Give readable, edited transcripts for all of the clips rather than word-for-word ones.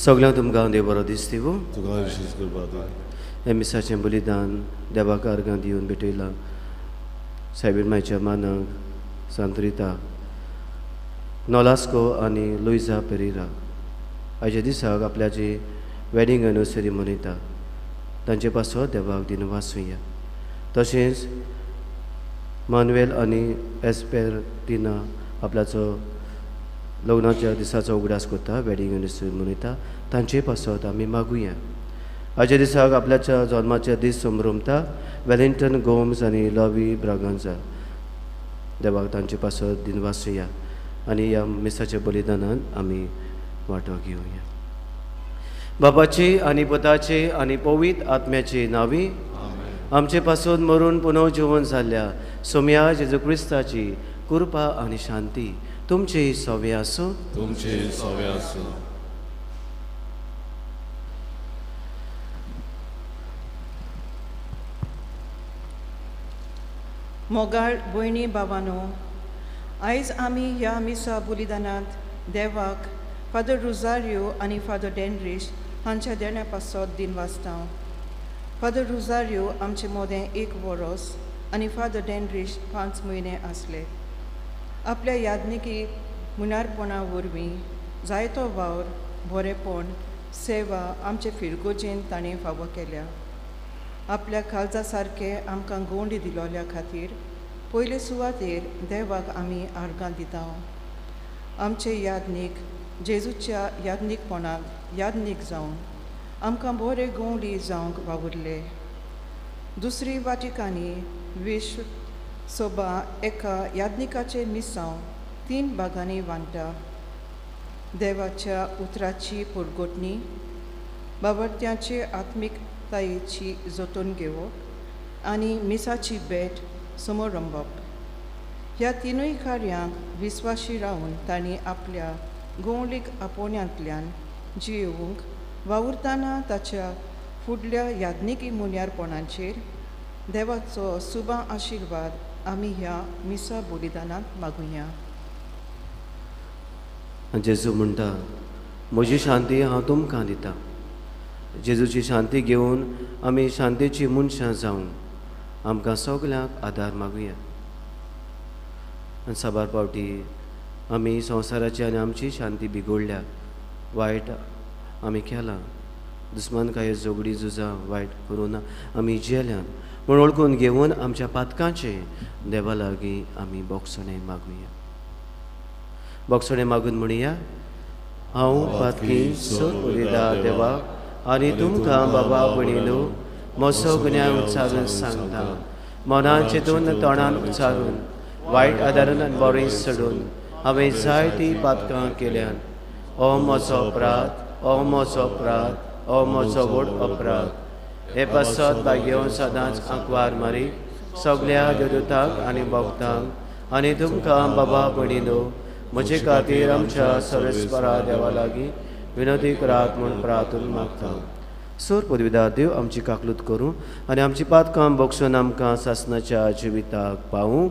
सगळ्यांक तुमकां देव बरो दीस दिवं. हें मिसाचें बलिदान देवाक अर्गां दिवन भेटयलां. सायबीण मायच्या मानाक सांत्रिता नोलास्को आनी लुइजा पेरेरा आयच्या दिसाक आपल्याची वेडींग एनिवर्सरी मनयता. तांचे पासत देवाक दिनवासुया. तशेंच मानुएल आनी एस्पेरटिना आपल्याचो लग्नाच्या दिसाचो उगडास करता, वेडींग एनिवर्सरी मनयता. तांचे पासत आमी मागुया. आयच्या दिसाक आपल्याच्या जल्माचे दीस समरमता वेलिंग्टन गोम्स आनी लॉवी ब्रागांजा. देवाक तांचे पासत दिनवासुया आनी ह्या मिसाच्या बलिदानान आमी वांटो घेवया. बापाची आनी पुताची आनी पवित्र आत्म्याची नांवी आमचे पासून मरून पुनर्जीवन जाल्ल्या सोम्या जेजू क्रिस्ताची कृपा आनी शांती तुमचे सवे आसूं. तुमचे सवे आसूं. मोगाळ भयणी बाबानो, आयज आमी ह्या मिसा बलिदानांत देवाक फादर रोजारियो आनी फादर डेनरीश हांच्या देण्या पासत दिनवासता. फादर रोजारियो आमचे मोदें 1 वरोस आनी फादर डेनरीश 5 म्हयने आसले. आपल्या यादनिकी मुनारपणा वरवीं जायतो वावर, बरेपण, सेवा आमचे फिरगोजेन ताणें फावो केल्या. आपल्या काळजा सारके आमकां गोंडी दिलोल्या खातीर पयले सुवातेर देवाक आमी आर्गां दिता. आमचे यादनीक जेजूच्या यादनीकपणाक यादनीक जावन आमकां बरे गोंडी जावंक वावुरले. दुसरी वाटिकांनी विश्व सोबा एका यादनिकाचें मिसांव 3 भागांनी वांट्टा. देवाच्या उतराची पुरगोटणी, बाबर्त्यांचे आत्मिकतायेची जतून घेवप आनी मिसाची भेट समरंभप. ह्या 3 कार्यांक विस्वाशी रावन तांणी आपल्या गोंवलीक आपोवण्यांतल्यान जियेवंक वावुरतना ताच्या फुडल्या यादनिकी मुन्यारपणाचेर देवाचो सुबा आशिर्वाद आमी ह्या मिसा बलिदानांत मागुया. जेजू म्हणटा, म्हजी शांती हांव तुमकां दिता. जेजूची शांती घेवन आमी शांतीची मनशां जावंक आमकां सगल्यांक आदार मागुया. आनी साबार पावटी आमी संवसाराची आनी आमची शांती बिगोडल्या, वायट आमी केलां, दुस्मानकाये झगडीं झुजां वायट करून आमी जेल्यान म्हूण वळखून घेवन आमच्या पातकांचे देवा लागीं आमी बोगसणें मागुया. बोगसणें मागून म्हणया, हांव पातकी सर उलयता देवाक आनी तुमकां बाबा भयणीनो म्हजो गुन्यांव उच्चारून सांगता. मनान चिंतून तोंडान उच्चारून वायट आदारून आनी बरें सोडून हांवें जायतीं पातकां केल्यान. हो म्हजो अपराध, हो म्हजो अपराध, हो म्हजो व्हड अपराध. हे पासत भाग्य सदांच आंकवार मारी सगल्या देवदूतांक आनी भक्तांक आनी तुमकां बाबा भयणीनो म्हजे खातीर आमच्या सर्वेस्परा देवा लागीं विनोदी करात म्हूण प्रार्थून मागता. सोर पदवीदार देव आमची काकलूत करूं आनी आमची पातकां बक्षून आमकां सासनाच्या जिविताक पावूं.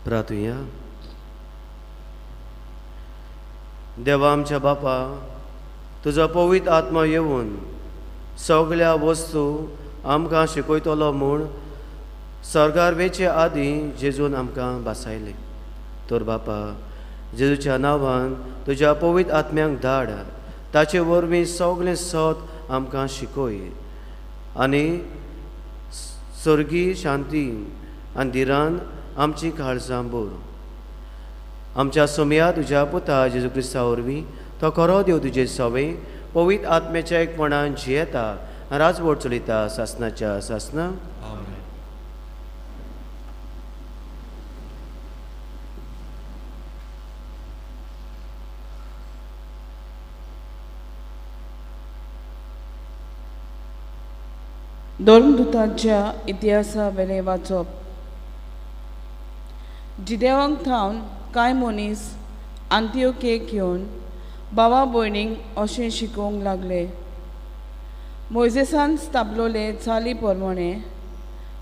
प्रार्थुया. देवा आमच्या बापा, तुजो पवित्र आत्मा येवन सगळ्या वस्तू आमकां शिकयतलो म्हूण सर्गार वेचे आदीं जेजून आमकां भासायलें. तर बापा, जेजूच्या नांवान तुज्या पवित्र आत्म्यांक धाड, ताचे वरवीं सगळें सत आमकां शिकय आनी स्वर्गीय शांती आनी धिरान आमची काळजां भर. आमच्या सोमया तुज्या पुता जेजू क्रिस्ता वरवीं तो खरो देव तुजे सवे पवित्र आत्म्याच्या एकपणान जियेता राजवट चलयता सासनाच्या सासना. धर्मदूताच्या इतिहासा वेलें वाचप. जिदेवांक थावन कांय मनीस आंतियोकेक येवन बाबा भयणींक अशें शिकोवंक लागले, मोयजेसान स्थापलोले चाली प्रमाणे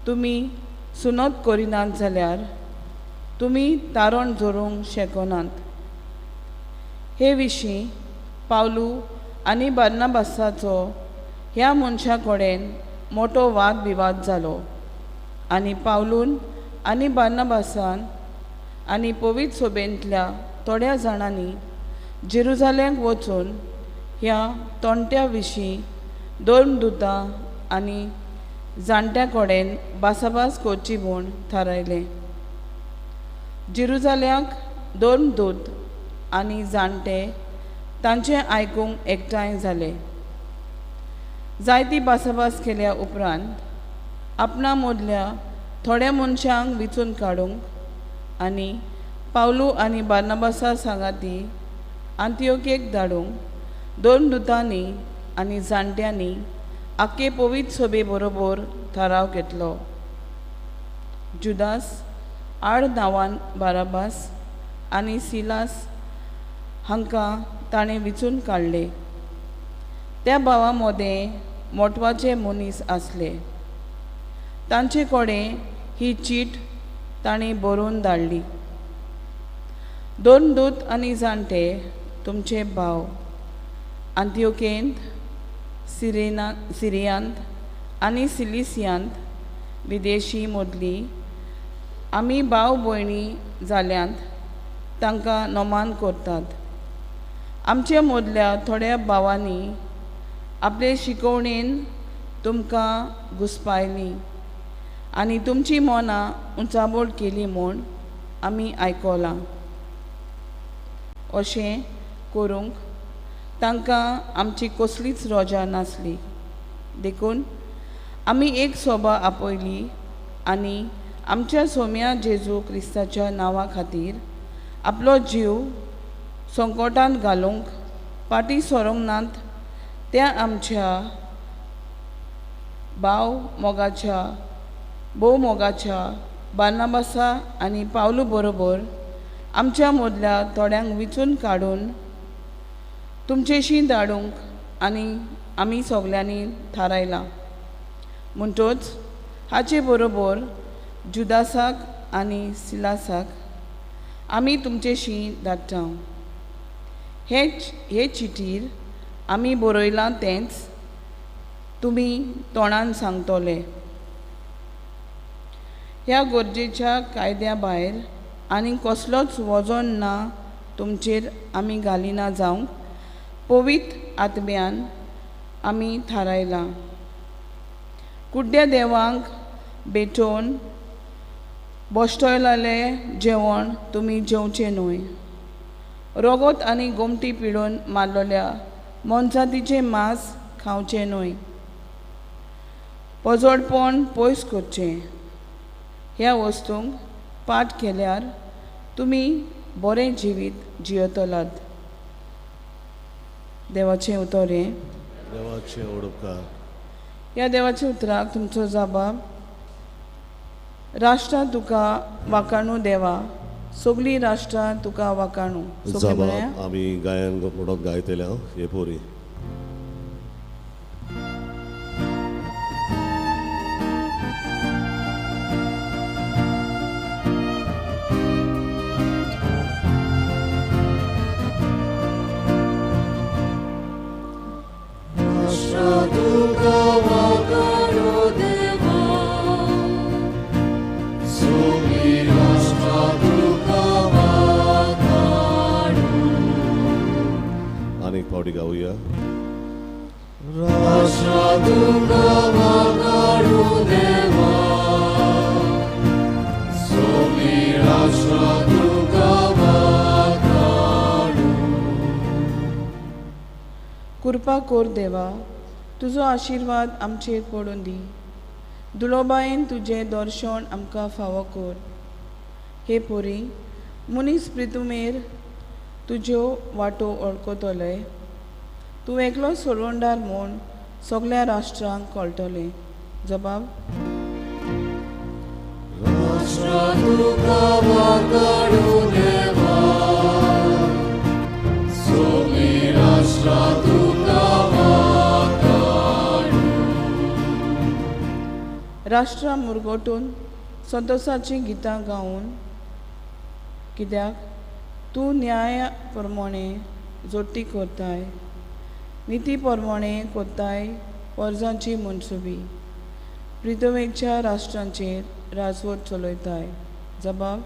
तुमी सुनत करिनात जाल्यार तुमी तारण जोरूंक शकनात. हे विशीं पावलू आनी बार्नाबासाचो ह्या मनशा कडेन मोटो वाद विवाद जालो आनी पावलून आनी बार्नाबासान आनी पवित्र सोबेंतल्या थोड्या जाणांनी जेरुजालेमाक वचून ह्या तोणट्या विशीं धर्मदूतां आनी जाणट्यां कडेन भासाभास करची म्हूण थारायलें. जेरुजालेमाक धर्मदूत आनी जाणटे तांचें आयकूंक एकठांय जाले. जायती भासाभास केल्या उपरांत आपणा मदल्या थोड्या मनशांक विचून काडूंक आनी पावलू आनी बार्नाबासा सांगाती आंतियोकेक धाडूंक धर्मदूतांनी आनी जाणट्यांनी आख्खे पवित्र सभे बरोबर थाराव घेतलो. जुदास आड नांवान बाराबास आनी सिलास हांकां ताणें विचून काडले. त्या भावां मदें मोटवाचे मनीस आसले. तांचे कडेन ही चीट तांणी बरोवन धाडली. धर्मदूत आनी जाणटे तुमचे भाव आंतियोकेंत, सिरियांत आनी सिलिसियांत विदेशी मदली आमी भाव भयणी जाल्यांत तांकां नमान करतात. आमचे मदल्या थोड्या भावांनी आपले शिकवणेन तुमकां घुसपायली आनी तुमची मनां उंचाबोळ केली म्हूण आमी आयकलां. अशें करूंक तांकां आमची कसलीच रोजा नासली. देखून आमी एक सोबा आपयली आनी आमच्या सोम्या जेजू क्रिस्ताच्या नांवा खातीर आपलो जीव संकटांत घालूंक पाटी सरोंक नात त्या आमच्या भाव मोगाच्या भोव मोगाच्या बार्नाबासा आनी पावलू बरोबर आमच्या मदल्या थोड्यांक विचून काडून तुमचेशी धाडूंक आनी आमी सगल्यांनी थारायलां. म्हणटोच हाचे बरोबर जुदासाक आनी सिलासाक आमी तुमचेशी धाडटा. हे चिटीर आमी बरयलां तेंच तुमी तोंडान सांगतले. ह्या गरजेच्या कायद्या भायर आनी कसलोच वजन ना तुमचेर आमी घालिना जावंक पवित्र आत्म्यान आमी थारायलां. कुड्ड्या देवांक भेटोवन बश्टयलेलें जेवण तुमी जेवचें न्हय. रोगोत आनी गोमटी पिळून मारलेल्या मोनजातीचें मांस खावचें न्हय. पजोडपण पयस करचें. ह्या वस्तूंक पाठ केल्यार तुमी बरें जिवीत जियेतलात. देवाचें उतर हें. देवाचें उडपकार. ह्या देवाच्या उतराक तुमचो जबाब. राष्ट्रां तुका वाकाणू देवा, सगळीं राष्ट्रां तुका वाकाणू. जबाब आमी गायन म्हणत गायतले हे पोरी. पावटी गावया. कृपा कोर देवा, तुजो आशिर्वाद आमचेर पडून दी. दुलोबायेन तुजें दर्शन आमकां फावो कर. हे पोरी मनीस प्रितुमेर तुज्यो वाटो वळखतले. तूं एकलो सोडवणदार म्हूण सगल्या राष्ट्रांक कळटलें. जबाब. राष्ट्रां मुरगोटून संतोषाचीं गितां गावन, कित्याक तूं न्याय प्रमाणे जोडटी करताय, निती प्रमाणे कोत्ताय वर्जांची मनसुबी, पृथ्वेच्या राष्ट्रांचेर राजवट चलयताय. जबाब.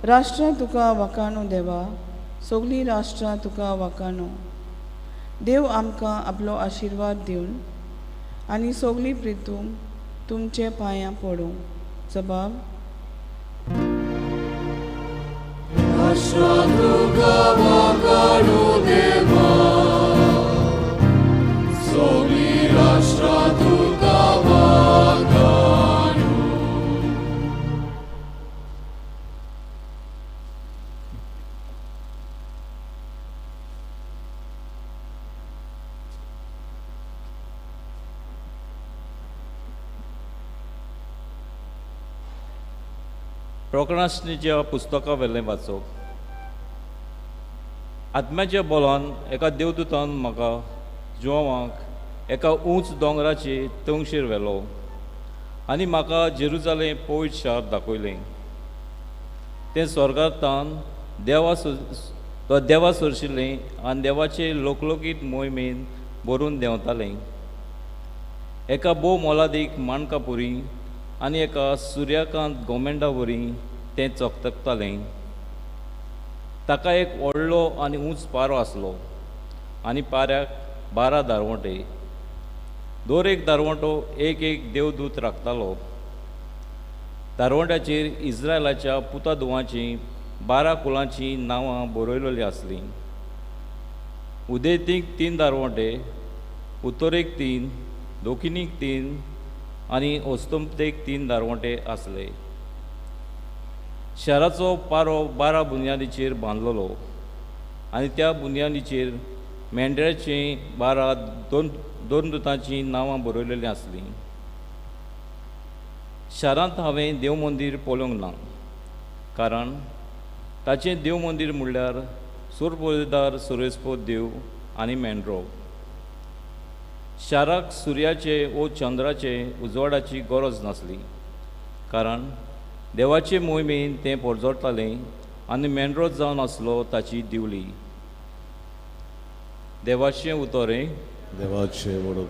राष्ट्रां तुका वाकाणू देवा, सगळीं राष्ट्रां तुका वाकाणू. देव आमकां आपलो आशिर्वाद दिवन आनी सगळीं प्रितूम तुमचे पांयां पडूं. जबाब. प्रकरणाच्या पुस्तका वेलें वाचप. आत्म्याच्या बोलान एका देवदूतान म्हाका जुवांक एका उंच दोंगराचे तंगशेर व्हेलो आनी म्हाका जेरुजालें पवित्र शार दाखयलें. तें स्वर्गांतान देवा सरशिल्लें आनी देवाचे लोकलोकीत मोहिमेन भरून देंवतालें. एका भोव मोलादीक माणकापुरी आनी एका सुर्यकांत गोमेंडा वरी तें चकचकतालें. ताका एक व्हडलो आनी उंच पारो आसलो आनी पाऱ्याक 12 दारवंटे. दर एक दारवंटो एक एक देवदूत राखतालो. दारवंट्याचेर इस्रायलाच्या पुता धुवांचीं 12 कुलांचीं नांवां बरयलेलीं आसलीं. उदेंतीक 3 दारवंटे, उत्तरेक 3, दक्षिणीक 3 आनी अस्तंतेक 3 दारवंटे आसले. शाराचो पारो 12 बुन्यादीचेर बांदलेलो आनी त्या बुन्यादीचेर मेंढऱ्याचीं 12 दोन दुतांचीं नांवां बरयलेलीं आसलीं. शारांत हांवें देवमंदीर पळोवंक ना, कारण ताचें देवमंदीर म्हणल्यार सुरपोदार सुरेस्पोद देव आनी मेंढरो. शाराक सुर्याचे वो चंद्राचे उजवाडाची गरज नासली, कारण देवाचे मोहिमेन तें परजळटालें आनी मेंढरो जावन आसलो ताची दिवली. देवाचें उतर हें. देवाचें म्हणून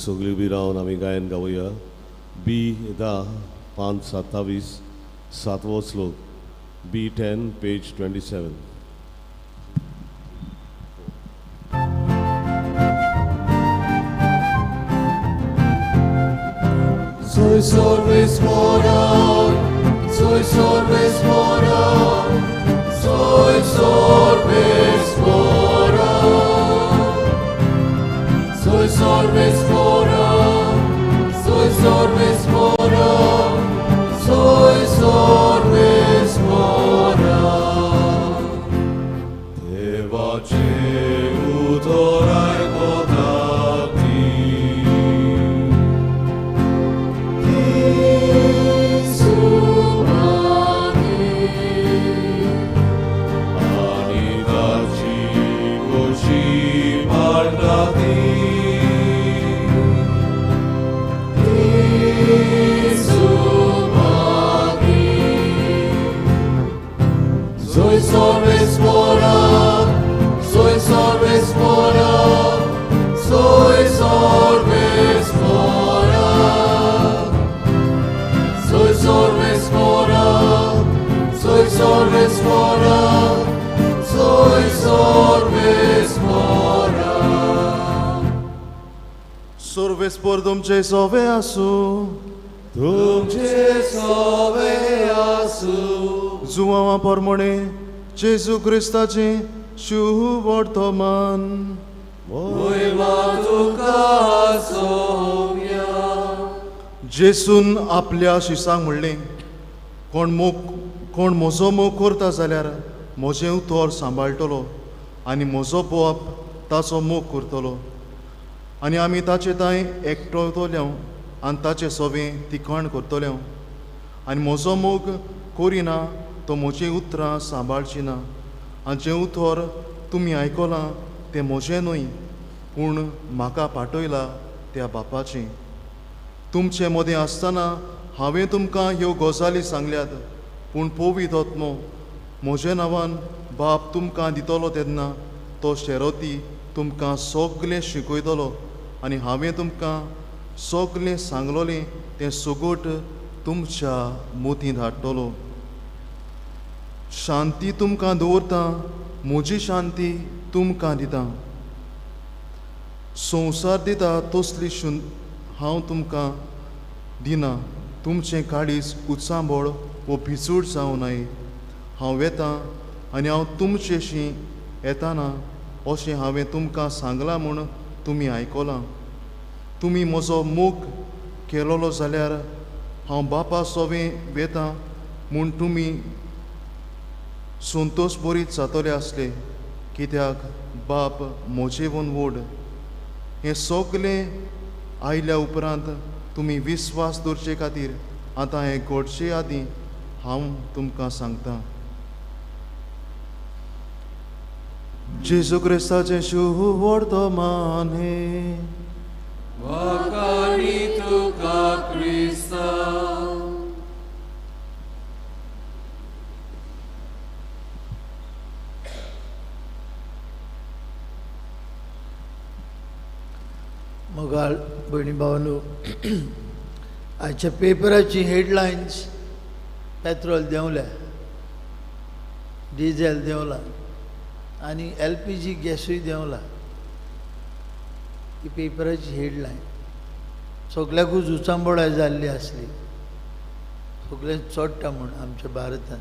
सगळीं उबी रावन आमी गायन गावया. बी 10 5 27 सातवो श्लोक, बी 10 पेज 27. Soy sorbes moral, soy sorbes moral, soy sorbes moral. Soy sorbes moral, soy sorbes moral, soy sorbes moral. देवाचे उतर आयकताती, आनी ताची खोशी पाळटाती. Soy sorbes moral, soy sorbes moral, soy sorbes moral. Soy sorbes moral, soy sorbes moral, soy sorbes moral. Sorbes por तुमचे सोवे आसूं, तुमचे सोवे आसूं. जुवांवा पोरमोणे जेजू क्रिस्ताचें शुवर्तमान. मोहिमा तुका सोम्या. जेसून आपल्या शिसांक म्हणलें, कोण म्हजो मोग करता जाल्यार म्हजें उतर सांबाळटलो आनी म्हजो बाप ताचो मोग करतलो आनी आमी ताचे तांय एकटवतले आनी ताचे सोवें तिखण करतले. आनी म्हजो मोग करिना तो म्हजीं उतरां सांबाळची ना, आनी जें उतर तुमी आयकलां तें म्हजें न्हय, पूण म्हाका पाठयला त्या बापाचें. तुमचे मदें आसतना हांवें तुमकां ह्यो गजाली सांगल्यात, पूण पवित्र आत्मो म्हज्या नांवान बाप तुमकां दितलो तेन्ना तो शेरोती तुमकां सगळें शिकयतलो आनी हांवें तुमकां सगळें सांगलोलें तें सगट तुमच्या मोतींत हाडटलो. शांती तुमकां दवरता, म्हजी शांती तुमकां दिता. संवसार दिता तसली हांव तुमकां दिना. तुमचें काळीज उचांबळ वो भिजूड जावं नये. हांव वेतां आनी हांव तुमचेशी येताना अशें हांवें तुमकां सांगलां म्हूण तुमी आयकलां. तुमी म्हजो मोग केलोलो जाल्यार हांव बापा सोवें वेतां म्हूण तुमी संतोश बरीत जातले आसले, कित्याक बाप म्हजेवन व्हड. हें सगलें आयल्या उपरांत तुमी विस्वास दवरचे खातीर आतां हें घडचे आदीं हांव तुमकां सांगतां. जेजू क्रिस्ताचें शुवर्तमान हें. वाखाणी तुका क्रिस्ता. मोगाळ भयणी भावांनो, आयच्या पेपराची हेडलायन्स पेट्रोल देंवल्या, डिझेल देंवला आनी एल पी जी गॅसूय देंवला. ही पेपराची हेडलायन. सगल्याकूच उचांबळाय जाल्ली आसली, सगळें चोडटा म्हूण आमच्या भारतांत.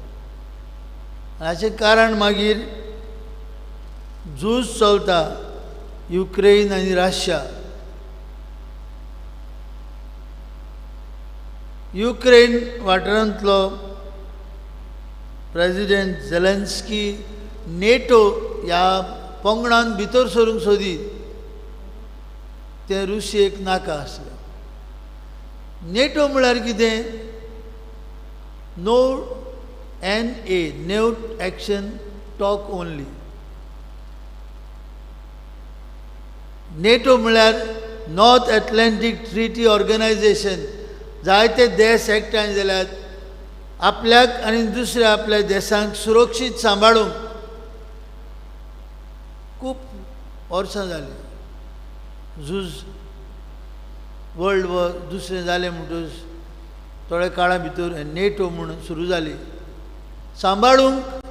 हाचें कारण मागीर झूज चलता युक्रेन आनी रशिया. युक्रेन वाठारांतलो प्रेजिडेंट झेलेन्स्की नेटो ह्या पंगडान भितर सरूंक सोदीत, तें रुसियेक नाका आसलें. नेटो म्हळ्यार कितें? No N A, no action, talk only. NATO म्हळ्यार नॉर्थ एटलँटीक ट्रिटी ऑर्गनायजेशन. जायते देश एकठांय जाल्यात आपल्याक आनी दुसऱ्या आपल्या देशांक सुरक्षीत सांबाळूंक. खूब वर्सां जालीं झूज, वर्ल्ड वॉर दुसरें जालें म्हणटकच थोड्या काळा भितर नेटो म्हूण सुरू जाली सांबाळूंक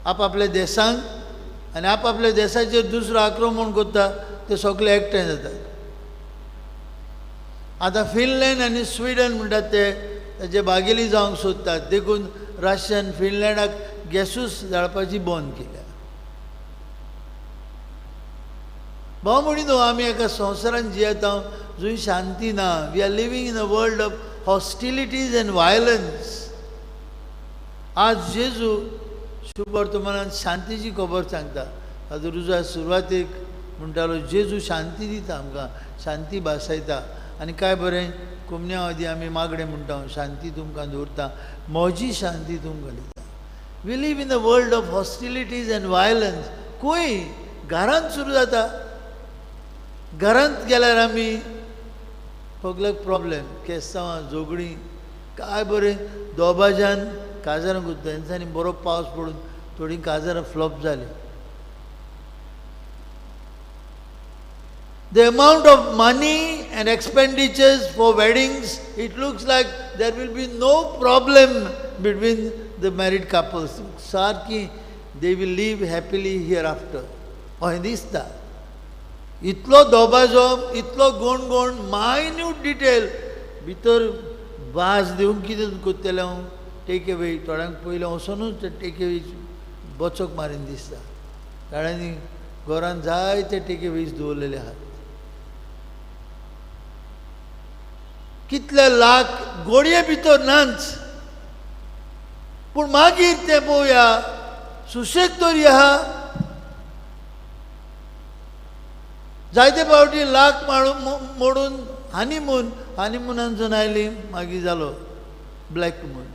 आपआपल्या देशांक आनी आपआपल्या देशाचेर दुसरो आक्रमण करता ते सगळे एकठांय जातात. आतां फिनलँड आनी स्विडन म्हणटात ते ताजे भागेली जावंक सोदतात, देखून रशियान फिनलँडाक गॅसूच जाळपाची बंद केल्या. भाव म्हणीनो, आमी एका संवसारान जियेता जंय शांती ना. We are living in a world of hostilities and violence. आज जेजू शुभवर्तमानान शांतीची खबर सांगता. आतां रुजा सुरवातेक म्हणटालो जेजू शांती दिता आमकां, शांती भासायता. आनी काय बरें कोमन्या आदी आमी मागणें म्हणटा, शांती तुमकां दवरता, म्हजी शांती तुमकां दिता. We live in the world of hostilities and violence. खंय घरांत सुरू जाता. घरांत गेल्यार आमी सगल्याक प्रॉब्लेम, केस्तांवां, झगडीं. काय बरें दोबाज्यान काजारां करता, तेंच्यांनी बरो पावस पडून थोडीं काजारां फ्लॉप जालीं. The amount of money and expenditures for weddings, it looks like there will be no problem between the married couples. सारकी they will live happily hereafter. अशें दिसता. इतलो दोबाजो, इतलो गोण गोण, मायन्यूट डिटेल भितर वास दिवंक कितें करतलें हांव. टेक अवे थोड्यांक पयलें वचोनूच ते टेक अवे बचक मारीन दिसता. थोड्यांनी घरान जायते टेक अवेज दवरलेले आहात. कितले लाख गोडये भितर नाच, पूण मागीर तें पळोवया सुशेग तरी आहा. जायते फावटी लाख मोडून हनीमून, हनीमुनानसून आयली मागीर जालो ब्लॅक मून,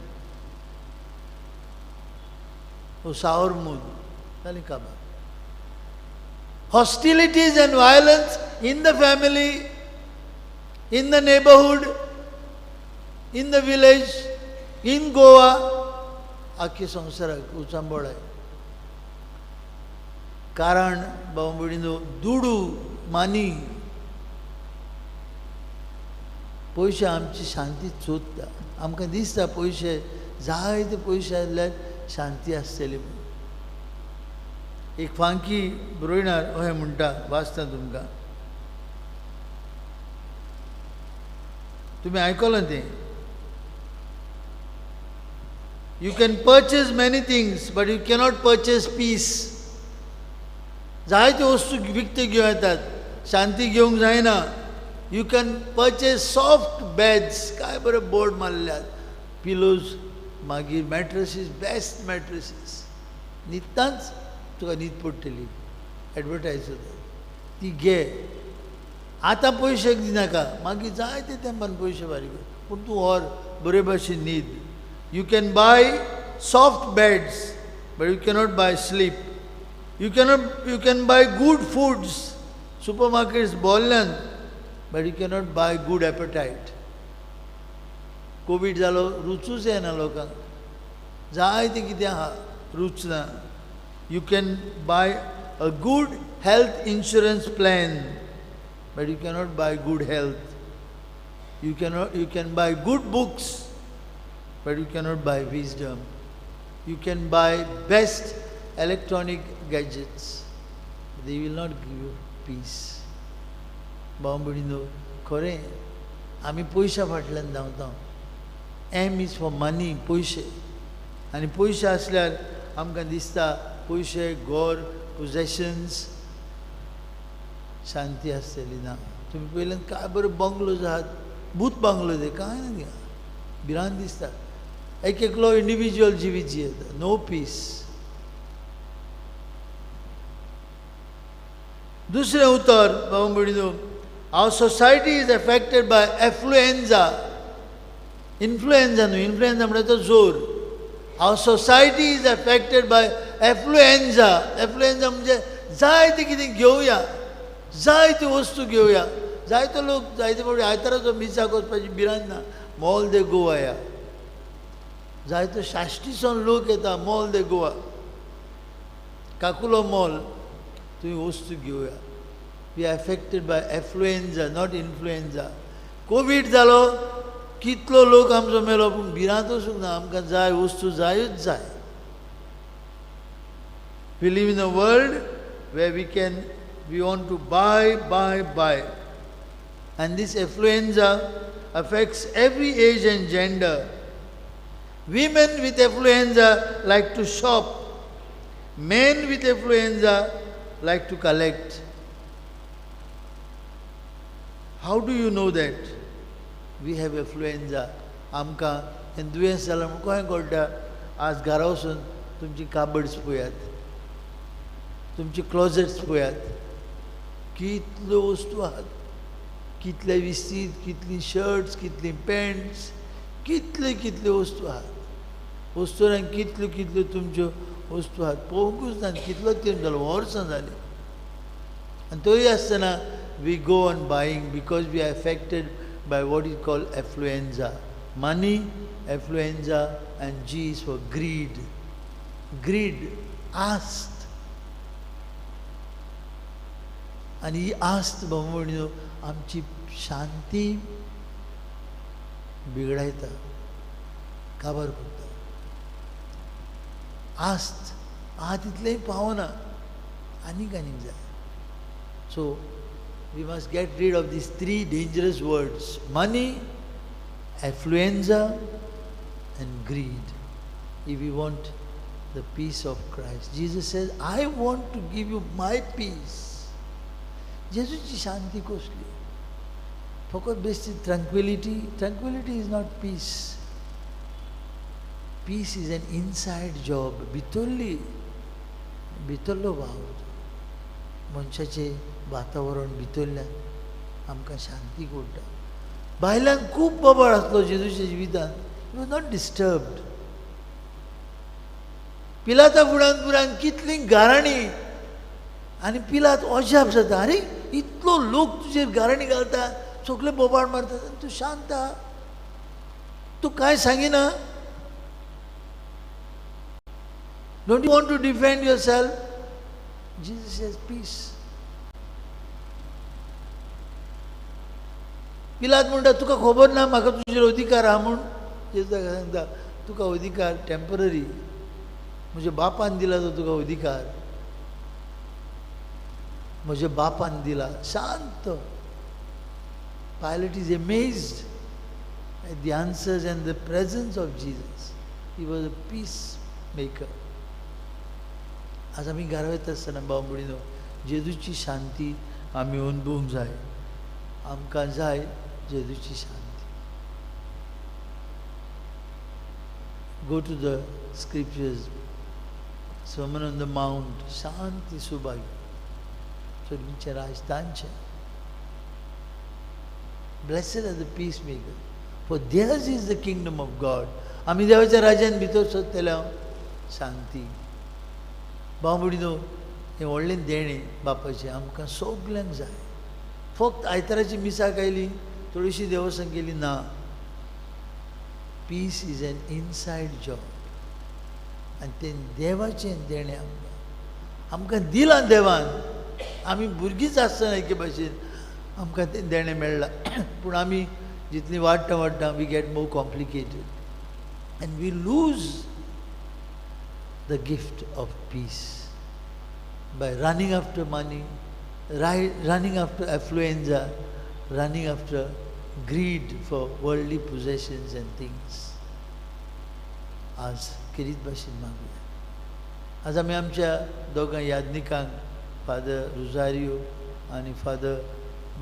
सावर मून, जाली काबार. Hostilities and violence in the family, in the neighbourhood, in the village, in Goa, आख्खे संवसाराक उचांबळ आहे. कारण भाव भयणीनो, दुडू मानी पयशे आमची शांती सोदता. आमकां दिसता पयशे, जायते पयशे आसल्यार शांती आसतली म्हूण. एक फांकी बरोयणार अशें म्हणटा, वाचता तुमकां, तुमी आयकलां तें. You can purchase many things but you cannot purchase peace. जायत्यो वस्तू विकत्यो घेवं येतात, शांती घेवंक जायना. You can purchase soft beds, काय बरें बोर्ड मारल्यात, पिलोज, मागीर मॅट्रसीस, बेस्ट मॅट्रसीस, न्हिदताच तुका न्हीद पडटली. एडवर्टायज जाता ती घे. आतां पयशे दिनाका, मागीर जायते तेंपान पयशे फारीक कर, पूण तूं व्हर बरे भाशेन न्हीद. You can buy soft beds but you cannot buy sleep. You cannot, you can buy good foods, super markets भरल्यान, but you cannot buy good appetite. Covid जालो, रुचूच येना लोकांक, जायतें कितें आहा रूच ना. You can buy a good health insurance plan but you cannot buy good health. You cannot, you can buy good books but you cannot buy wisdom. You can buy best electronic gadgets. They will not give you peace. भाव भयणीनो खरें आमी पयशा फाटल्यान धांवता. M is for money, पयशे. आनी पयशे आसल्यार आमकां दिसता पयशे, घर, पोजेशन्स, शांती आसतली ना. तुमी पयल्यान काय बरे बंगलोज आहात, भूत बंगलो ते कांय ना थिंगा, भिरांत दिसता. एक एकलो इंडिविज्युअल जिवीत जियेता, नो पीस. दुसरें उतर बाबा भयणीनो, our society is affected by affluenza. Influenza न्हू, इन्फ्लुएन्जा म्हणल्यार तो जोर. Our society is affected by affluenza. Affluenza म्हणजे जाय तें कितें घेवया, जाय त्यो वस्तू घेवया. जायतो लोक जायते फावटी आयताराचो मिसाक वचपाची भिरांत ना, मॉल दे गोवा या. जायतो साश्टीसून लोक येता मॉल दे गोवा, काकुलो मॉल, तुमी वस्तू घेवया. We are affected by affluenza, not influenza. Covid जालो, कितलो लोक आमचो मेलो, पूण भिरांत वचूंक ना. आमकां जाय वस्तू जायूच जाय. We live in a world where we want to buy, buy, buy. And this affluenza affects every age and gender. Women with affluenza like to shop. Men with affluenza like to collect. How do you know that we have affluenza? आमकां हें दुयेंस जालां म्हूण कशें कळटा? आज घरा वचून तुमची काबड्स पळयात, तुमची क्लोजेट्स पळयात, कितल्यो वस्तू आहात, कितले विस्तीद, कितली शर्ट्स, कितली पॅन्ट्स, कितल्यो कितल्यो वस्तू आहात. वस्तूंक कितल्यो कितल्यो तुमच्यो वस्तू आहात पळोवंकूच ना. कितलो तेंप जालो, वर्सां जालीं, आनी तरी आसतना we go on buying because we are affected by what is called affluenza. Money, affluenza, and G is for greed. Greed, आस्त. आनी ही आस्त भाव आमची शांती बिगडायता, काबार करता. आस्त आहा तितलेंय पावना, आनीक आनीक जाय. So we must get rid of these three dangerous words: money, affluenza, and greed, if we want the peace of Christ. Jesus says, I want to give you my peace. जेजूची शांती कसली? फकत बेश्टी tranquility. Tranquility is not peace. Peace is an inside job. भितरली, भितरलो वावर, मनशाचें वातावरण भितरल्यान आमकां शांती कोडटा. भायल्यान खूब बोबाळ आसलो जेजूच्या जिवितान, he was not disturbed. पिलाता फुडान फुडान कितलीं गाराणीं, आनी पिलात अजाप जाता, आरे इतलो लोक तुजेर गाराणीं घालता, सगळे बोबाळ मारतात आनी तूं शांत आहा, तूं कांय सांगिना. Don't you want to defend yourself? Jesus says peace. पिलात म्हणटा, तुका खबर ना म्हाका तुजेर अधिकार आहा म्हूण. जेजू ताका सांगता, तुका अधिकार टेम्पररी, म्हज्या बापान दिला तो तुका अधिकार, म्हज्या बापान दिला. शांत. Pilate is amazed at the answers and the presence of Jesus. He was a peace maker. आज आमी घरा वयता आसतना भाव भयणीनो, जेजूची शांती आमी अनुभवूंक जाय. आमकां जाय जेजूची शांती. Go to the scriptures, Sermon on the Mount, शांती सुभाग्य, सर्वीचें राज तांचें. Blessed are the peacemakers, for theirs is the kingdom of God. आमी देवाच्या राज्यान भितर सोदतले शांती. भाव भयणीनो, हें व्हडलें देणें बापाचें आमकां सगल्यांक जाय. फक्त आयताराची मिसाक आयली, थोडीशी देवस्तान केली ना. Peace is an inside job. आनी तें देवाचें देणें आमकां, आमकां दिलां देवान. आमी भुरगींच आसतना एके भाशेन आमकां तें देणें मेळ्ळां, पूण आमी जितलीं वाडटा वाडटा we get more complicated and we lose the gift of peace by running after money, running after affluenza, running after greed for worldly possessions and things. आज खेरीत भाशेन मागुया. आज आमी आमच्या दोगां याज्ञिकांक, फादर रुजारियो आनी फादर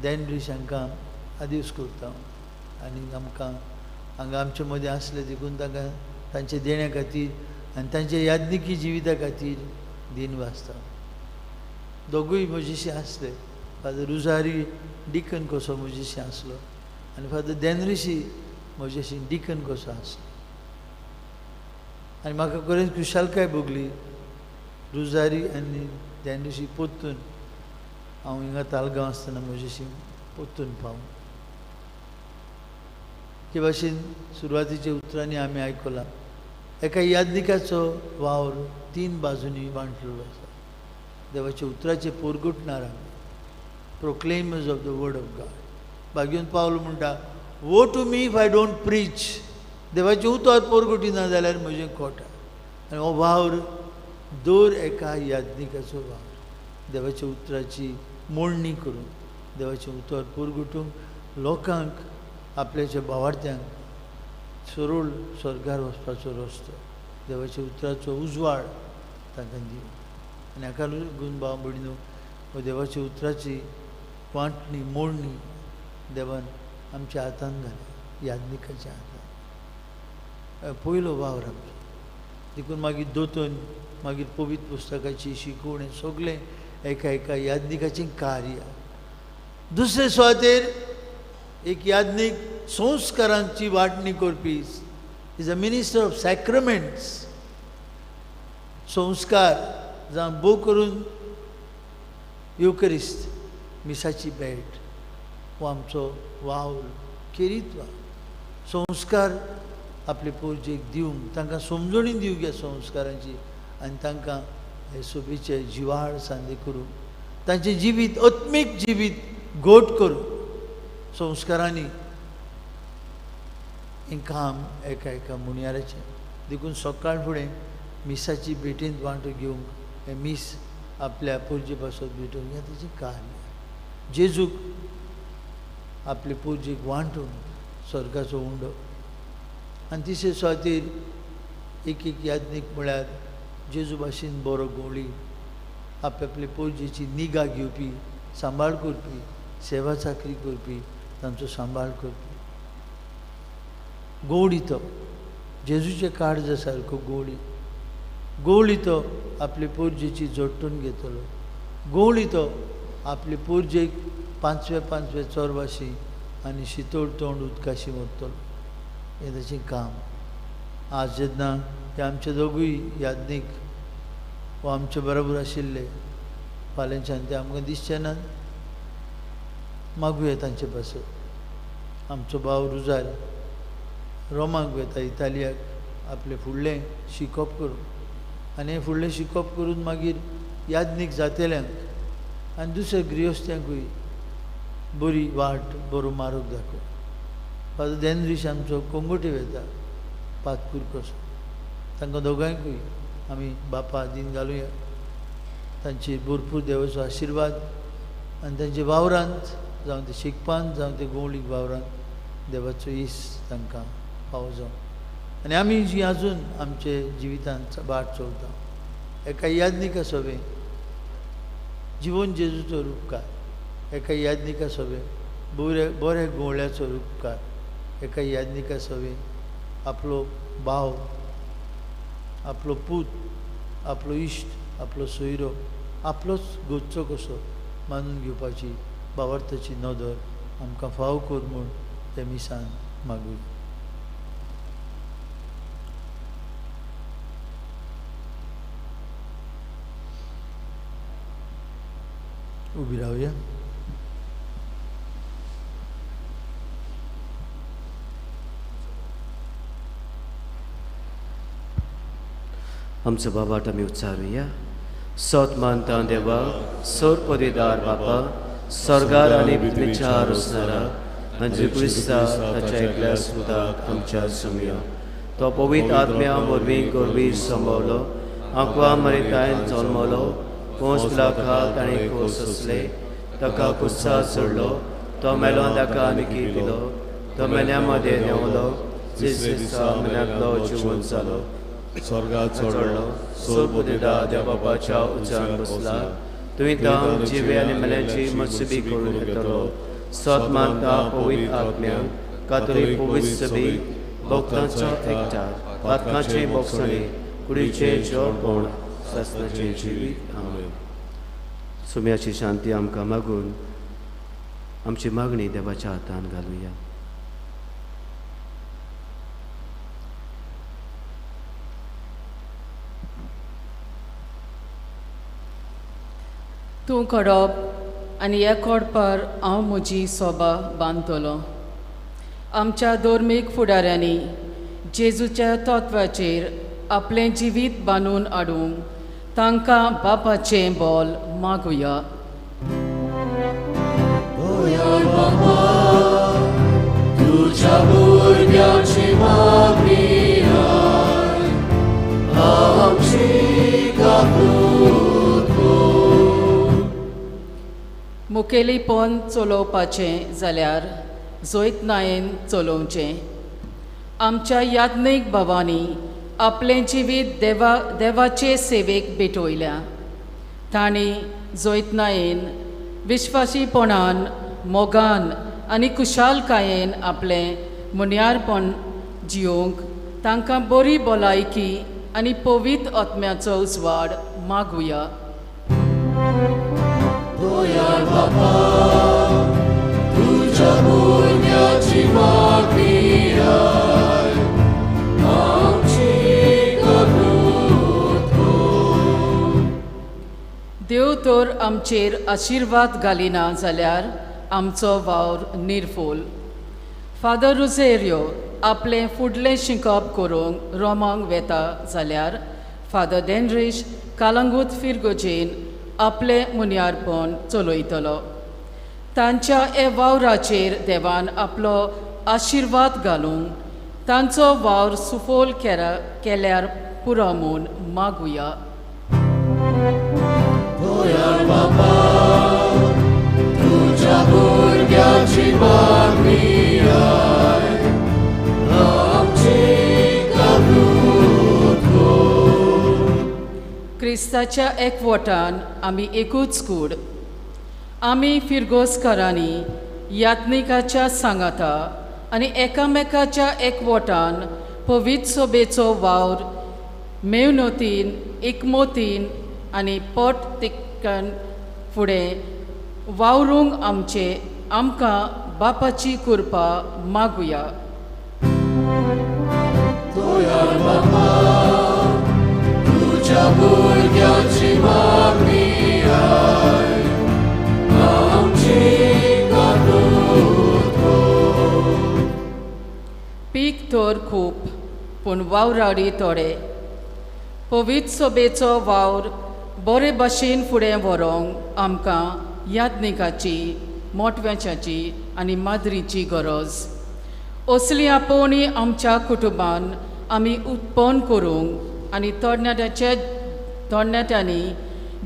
देनरीश हांकां आदिवस करता आनी आमकां हांगा आमचे मदीं आसले देखून तांकां तांचे देण्या खातीर आनी तांच्या याज्ञिकी जिविता खातीर दिन वाचता. दोगूय म्हजेशी आसले. फादर रुजारी डिकन कसो म्हजेशी आसलो आनी फादर देनरिशी म्हजेशी डिकन कसो आसलो. आनी म्हाका खरेंच खुशालकाय भोगली रुजारी आनी देनरिशी पोत्तून हांव हिंगा तालगांव आसतना म्हजेशी पोत्तून पावूं. ते भाशेन सुरवातीच्या उतरांनी आमी आयकलां एका याज्ञिकाचो वावर तीन बाजूंनी वांटलेलो आसा. देवाच्या उतराचें पोरगुटणार आमी, proclaimers of the word of God. भाग्योन पावल म्हणटा, woe to me if I don't preach. देवाचें उतर पोरगुटिना जाल्यार म्हजें खोट. आनी हो वावर दर एका याज्ञिकाचो वावर, देवाच्या उतराची मोडणी करून देवाचें उतर पोरगुटूंक लोकांक आपल्याच्या भावार्थ्यांक सरळ स्वर्गार वचपाचो रस्तो, देवाच्या उतराचो उजवाड तांकां दिवन. आनी हाका लागून भाव भयणीनो, हो देवाच्या उतराची वांटणी मोडणी देवान आमच्या हातान घाली, याज्ञिकाच्या हातान. पयलो वावर आमचो. देखून मागीर दोतोन, मागीर पवित्र पुस्तकाची शिकवण, सगळें एका एका याज्ञिकाचें कार्य. दुसरे सुवातेर एक याज्ञिक संस्कारांची वांटणी करपी, is a minister of sacraments. संस्कार जावं भोव करून युकरिस्त, मिसाची भेट हो आमचो वावर, खेरीत वावर. संस्कार आपले पोरजेक दिवंक, तांकां समजणी दिवंक ह्या संस्कारांची आनी तांकां हे सोबीचे जिवाळ सांदी करूंक, तांचें जिवीत आत्मीक जिवीत घट करूंक संस्कारांनी हें काम एका एका मुनियाराचें. देखून सकाळ फुडें मिसाची भेटेंत वांटो घेवंक, हें मीस आपल्या पोरजे पासत भेटोवंक हें ताचें कार्य. जेजूक आपले पोरजेक वांटून स्वर्गाचो उंडो. आनी तिसरे सुवातेर एक एक याज्ञीक म्हळ्यार जेजू भाशेन बरो गोळी, आपले आपले पोरजेची निगा घेवपी, सांबाळ करपी, सेवा चाकरी करपी, तांचो सांबाळ करपी गोवळी. तो जेजूचे काळजा सारको गोवळी. गोवळी तो आपले पोरजेची जोडटून घेतलो. गोवळी तो आपले पोरजेक पांचवे पांचवे चोरवाशी आनी शितोळ तोंड उदकाशी व्हरतलो. हें ताचें काम. आज जेन्ना ते आमचे दोगूय याज्ञीक वो आमचे बरोबर आशिल्ले, फाल्यांच्यान ते आमकां दिसचे नात, मागुया तांचे पासत. आमचो भाव रुजार रोमाक वता, इतालियाक, आपलें फुडलें शिकप करूंक. आनी हें फुडलें शिकप करून मागीर याज्ञीक जातेल्यांक आनी दुसऱ्या गृहस्थ्यांकूय बरी वाट, बरो मार्ग दाखोव. फादर देनरीश आमचो कोंगोटे वता, पातकूर कसो. तांकां दोगांयकूय आमी बापा दीन घालुया. तांचेर भरपूर देवाचो आशिर्वाद आनी तांच्या वावरांत, जावं ते शिकपांत, जावं ते गोवळीक वावरांत देवाचो इस तांकां फावो जावं. आनी आमी जी आजून आमचे जिवितांत वाट चलता एका याज्ञिका सोबें जिवन जेजूचो रुपकार, एका याज्ञिका सोबें बरे बऱ्या गोवळ्याचो रुपकार, एका याज्ञिका सोबें आपलो भाव, आपलो पूत, आपलो इश्ट, आपलो सोयरो आपलोच गोदचो कसो मानून घेवपाची भावार्थाची नदर आमकां फाव कर म्हूण ते मिसान मागुया. उबी रावया. आमचो बाबाट आमी उच्चारुया. सत मानता देवा, सर पदेदार बापा, स्वर्गार आनी पृथ्वीच्या रोसणारा आनी क्रिस्ता ताच्या एकल्या सुताक आमच्या सुमया, तो पवित्र आत्म्या वरवीं गोरवी संभवलो आंकवा मरितायन जल्मलो, पोंस पिलाखाल ताणें खोस सोंसले, ताका कुस्सा सोडलो, तो मेलो ताका निकी दिलो, तो मेल्या मदें देंवलो, तिसरे दिसा मेल्यांतलो जिवंत जालो, स्वर्गात चडलो, सोबुदिदा देव बापाच्या उज्यान बसला, तुवें तांक जिवे आनी मेल्यांची मसुबी करून येतलो. सत मानता पवित्र आत्म्यांक, कातोलीक पवित्र सभेक, भक्तांचो एकठार, पातकांचे बोगसणे, कुडीचें जेवणपण, सासणाचें जिवीत. आमेन. सुम्याची शांती आमकां मागून आमची मागणी देवाच्या हातान घालुया. तूं कडप आनी ह्या कोडपार हांव म्हजी सोबा बांदतलो. आमच्या धर्मीक फुडाऱ्यांनी जेजूच्या तत्वाचेर आपलें जिवीत बांदून हाडूंक तांकां बापाचें बोल मागुया. तुज्या भुरग्याची मागणी आमची काकूत कर. मुखेलीपण चलोवपाचें जाल्यार जैतनायेन चलोवचें. आमच्या याज्ञीक भावांनी आपलें जिवीत देवाचे सेवेक भेटयल्या. तांणी जैतनायेन, विश्वासीपणान, मोगान आनी कुशालकायेन आपलें मुन्यारपण जियोवंक तांकां बरी भलायकी आनी पवित्र आत्म्याचो उजवाड मागुया. दयाळ बापा, तुज्या भुरग्याची मागणी आमची काकूत कर. देव तर आमचेर आशिर्वाद घालिना जाल्यार आमचो वावर निर्फोल. फादर रुझेरियो आपलें फुडलें शिकप करूंक रोमांक वेता जाल्यार फादर डेनरीश कालंगूत फिरगोजेन आपलें मुन्यारपण चलयतलो. तांच्या हे वावराचेर देवान आपलो आशिर्वाद घालूंक तांचो वावर सुफोल केल्यार पुरो म्हूण मागुया. दयाळ बापा, तुज्या भुरग्याची मागणी आमची काकूत कर. क्रिस्ताच्या एकवटान आमी एकूच कूड. आमी फिरगोजकारांनी यात्निकाच्या सांगाता आनी एकामेकाच्या एकवटान पवित्र सोबेचो वावर मेवनोतीन, एकमोतीन आनी पोट तिक्कन फुडें वावरूंक आमकां बापाची कृपा मागुया. दयाळ बापा, तुज्या भुरग्याची मागणी आमची काकूत कर. पीक तर खूब पूण वावराडी थोडे. पवित्र सोबेचो वावर बरे भाशेन फुडें व्हरूंक आमकां याज्ञिकाची, मोटव्याची आनी माद्रीची गरज. असली आपोवणी आमच्या कुटुंबान आमी उत्पन्न करूंक आनी तरणाट्यांनी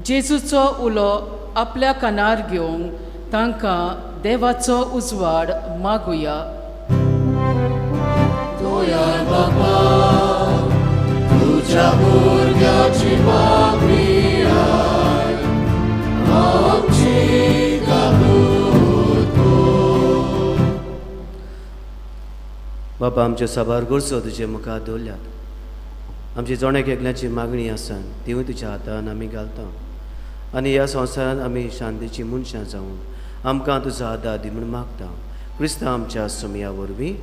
जेजूचो उलो आपल्या कानार घेवंक तांकां देवाचो उजवाड मागुया. दयाळ बापा, तुज्या भुरग्याची मागणी आमची काकूत कर. बाबा, आमच्यो साबार गरजो तुजे मुखार दवरल्यात. आमची जण एक एकल्याची मागणी आसा तिवूय तुज्या हातान आमी घालता आनी ह्या संवसारांत आमी शांतीची मनशां जावन आमकां तुजो आदार दी म्हूण मागता. क्रिस्तांव आमच्या सुमया वरवीं.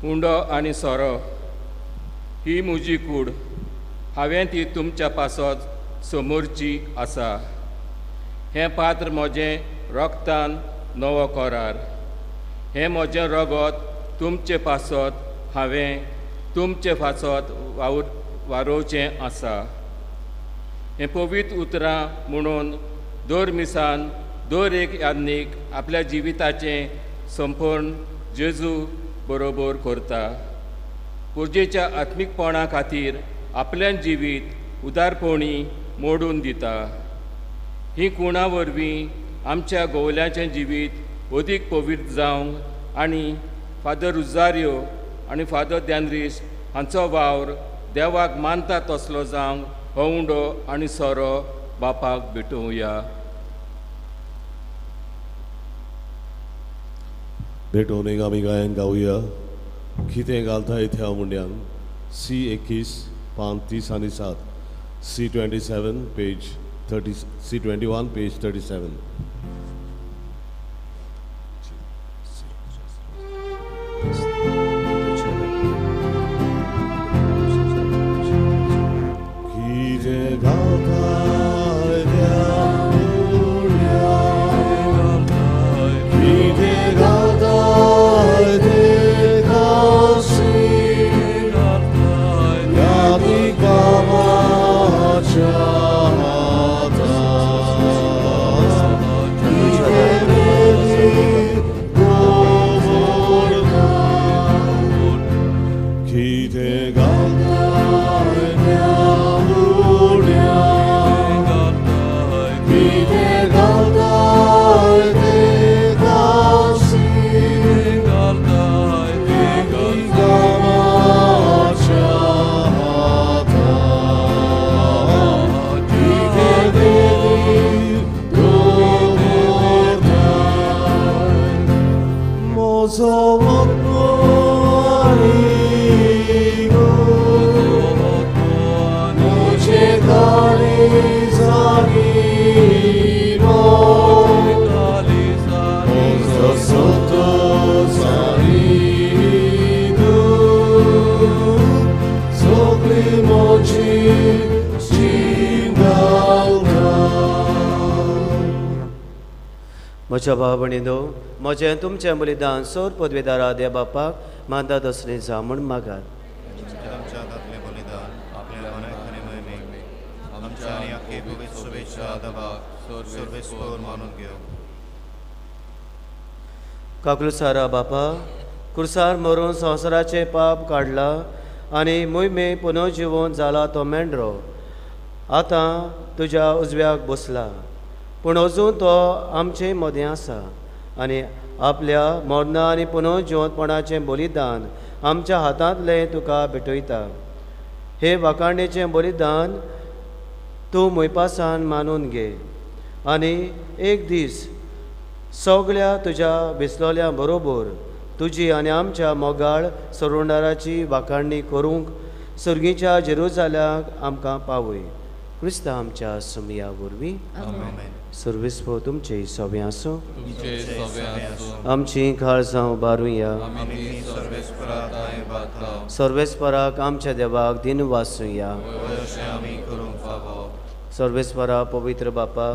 उंडो आनी सोरो ही म्हजी कूड, हांवें ती तुमच्या पासत समोरची आसा. हें पात्र म्हजें रोगतान नवो करार. हें म्हजें रगत तुमचे पासत हांवें तुमचे पासत वारोवचें आसा. हें पवित्र उतरां म्हणून दर मिसान दर एक याज्ञीक आपल्या जिविताचें संपूर्ण जेजू बरोबर करता. पुर्जेच्या आत्मीकपणा खातीर आपलें जिवीत उदारपणी मोडून दिता. ही कुणा वरवीं आमच्या गोवल्याचें जिवीत अदीक पवित्र जावंक आनी फादर रुजारियो आनी फादर दांद्रीस हांचो वावर देवाक मानता तसलो जावंक हो उंडो आनी सोरो बापाक भेटोवया. भेटोवणेक आमी गायन गावया. कितें घालता त्या मुंड्यान सी 21 पान 30 आनी 7, C 27 page 30, C 21 page 37. म्हज्या भाव भयणींनो, म्हजें तुमचें बलिदान सोर पदवेदारा देव बापाक मानता तसलें जावं म्हूण मागात. काकलुसारा बापा, कुर्सार मरून संवसाराचें पाप काडलां आनी मोहिमे पुनर्जिवन जाला तो मेंढरो आतां तुज्या उजव्याक बसला, पूण अजून तो आमचे मदें आसा आनी आपल्या मरणां आनी पुनर्जिवंतपणाचें बलिदान आमच्या हातांतलें तुका भेटयता. हे वाखाणेचें बलिदान तूं मोयपासान मानून घे आनी एक दीस सगळ्या तुज्या विसलोल्या बरोबर तुजी आनी आमच्या मोगाळ सरुंडाराची वाखाणणी करूंक सर्गीच्या जेरुजाल्याक आमकां पावय. क्रिस्ता आमच्या सुमया वरवीं. सर्वेस्पर तुमचे सवे आसूं. आमची काळजां उबारुया. सर्वेस्पराक आमच्या देवाक दिन वासुया. सर्वेस्परा पवित्र बापा,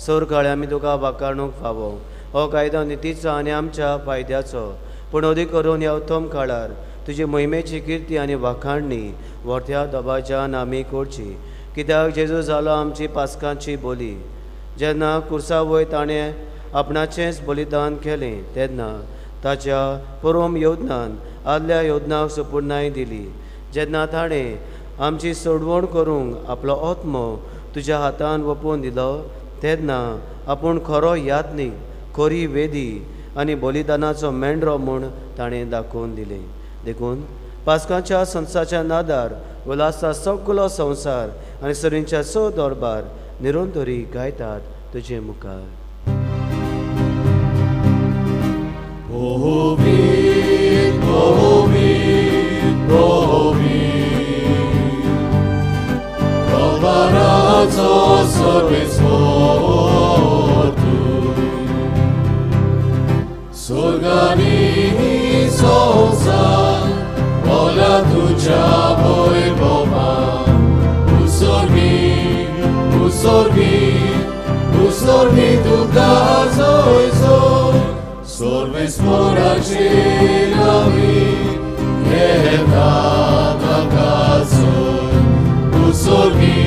सरकाळी आमी तुका वाखाणूंक फावो. हो कायदो नितीचो आनी आमच्या फायद्याचो, पूण अदीक करून ह्या उत्तम काळार तुजी मोहिमेची किर्ती आनी वाखाणणी व्हरत्या दबाज्यान आमी करची. कित्याक जेजू जालो आमची पास्कांची बोली. जेन्ना कुर्सा वयर ताणें आपणाचेंच बलिदान केलें तेन्ना ताच्या परम योजनान आदल्या योजनाक सुपुर्णाय दिली. जेन्ना ताणें आमची सोडवण करूंक आपलो आत्मो तुज्या हातान वपोवन दिलो तेन्ना आपूण खरो याज्ञीक, खरी वेदी आनी बलिदानाचो मेंढरो म्हूण ताणें दाखोवन दिलें. देखून पास्काच्या संसाच्या नादार उलासता सगलो संवसार आनी सरींच्या स दरबार निरंतरी गायतात तुजे मुखार. Usorbi, usorbi, usorbi tu caso. स्मोराची नवी येता ताकासोय उसोर्गी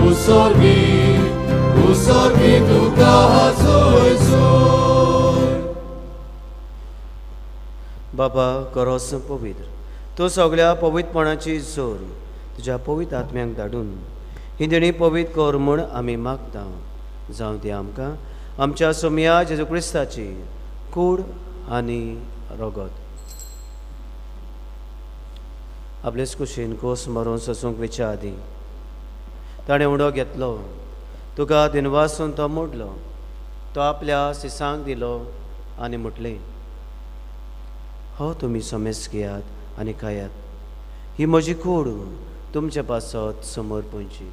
उसोर्गी उसोर्गी तुका जोय जोय. बाबा करोस पवित्र तूं सगळ्या पवित्रपणाची जोर तुज्या पवित्र आत्म्यांक धाडून ही देणी पवित्र कर म्हूण आमी मागता. जावं ती आमकां आमच्या सोमया जेजू क्रिस्ताची कूड आनी रगत. आपलेच कुशीन कोस मरोन सोसूंक वेच्या आदीं ताणें उडो घेतलो, तुका दिनवासून तो मोडलो, तो आपल्या सिसांक दिलो आनी म्हटलें, हो तुमी समेस घेयात आनी खायात, ही म्हजी कूड तुमचे पासत समोर पळची.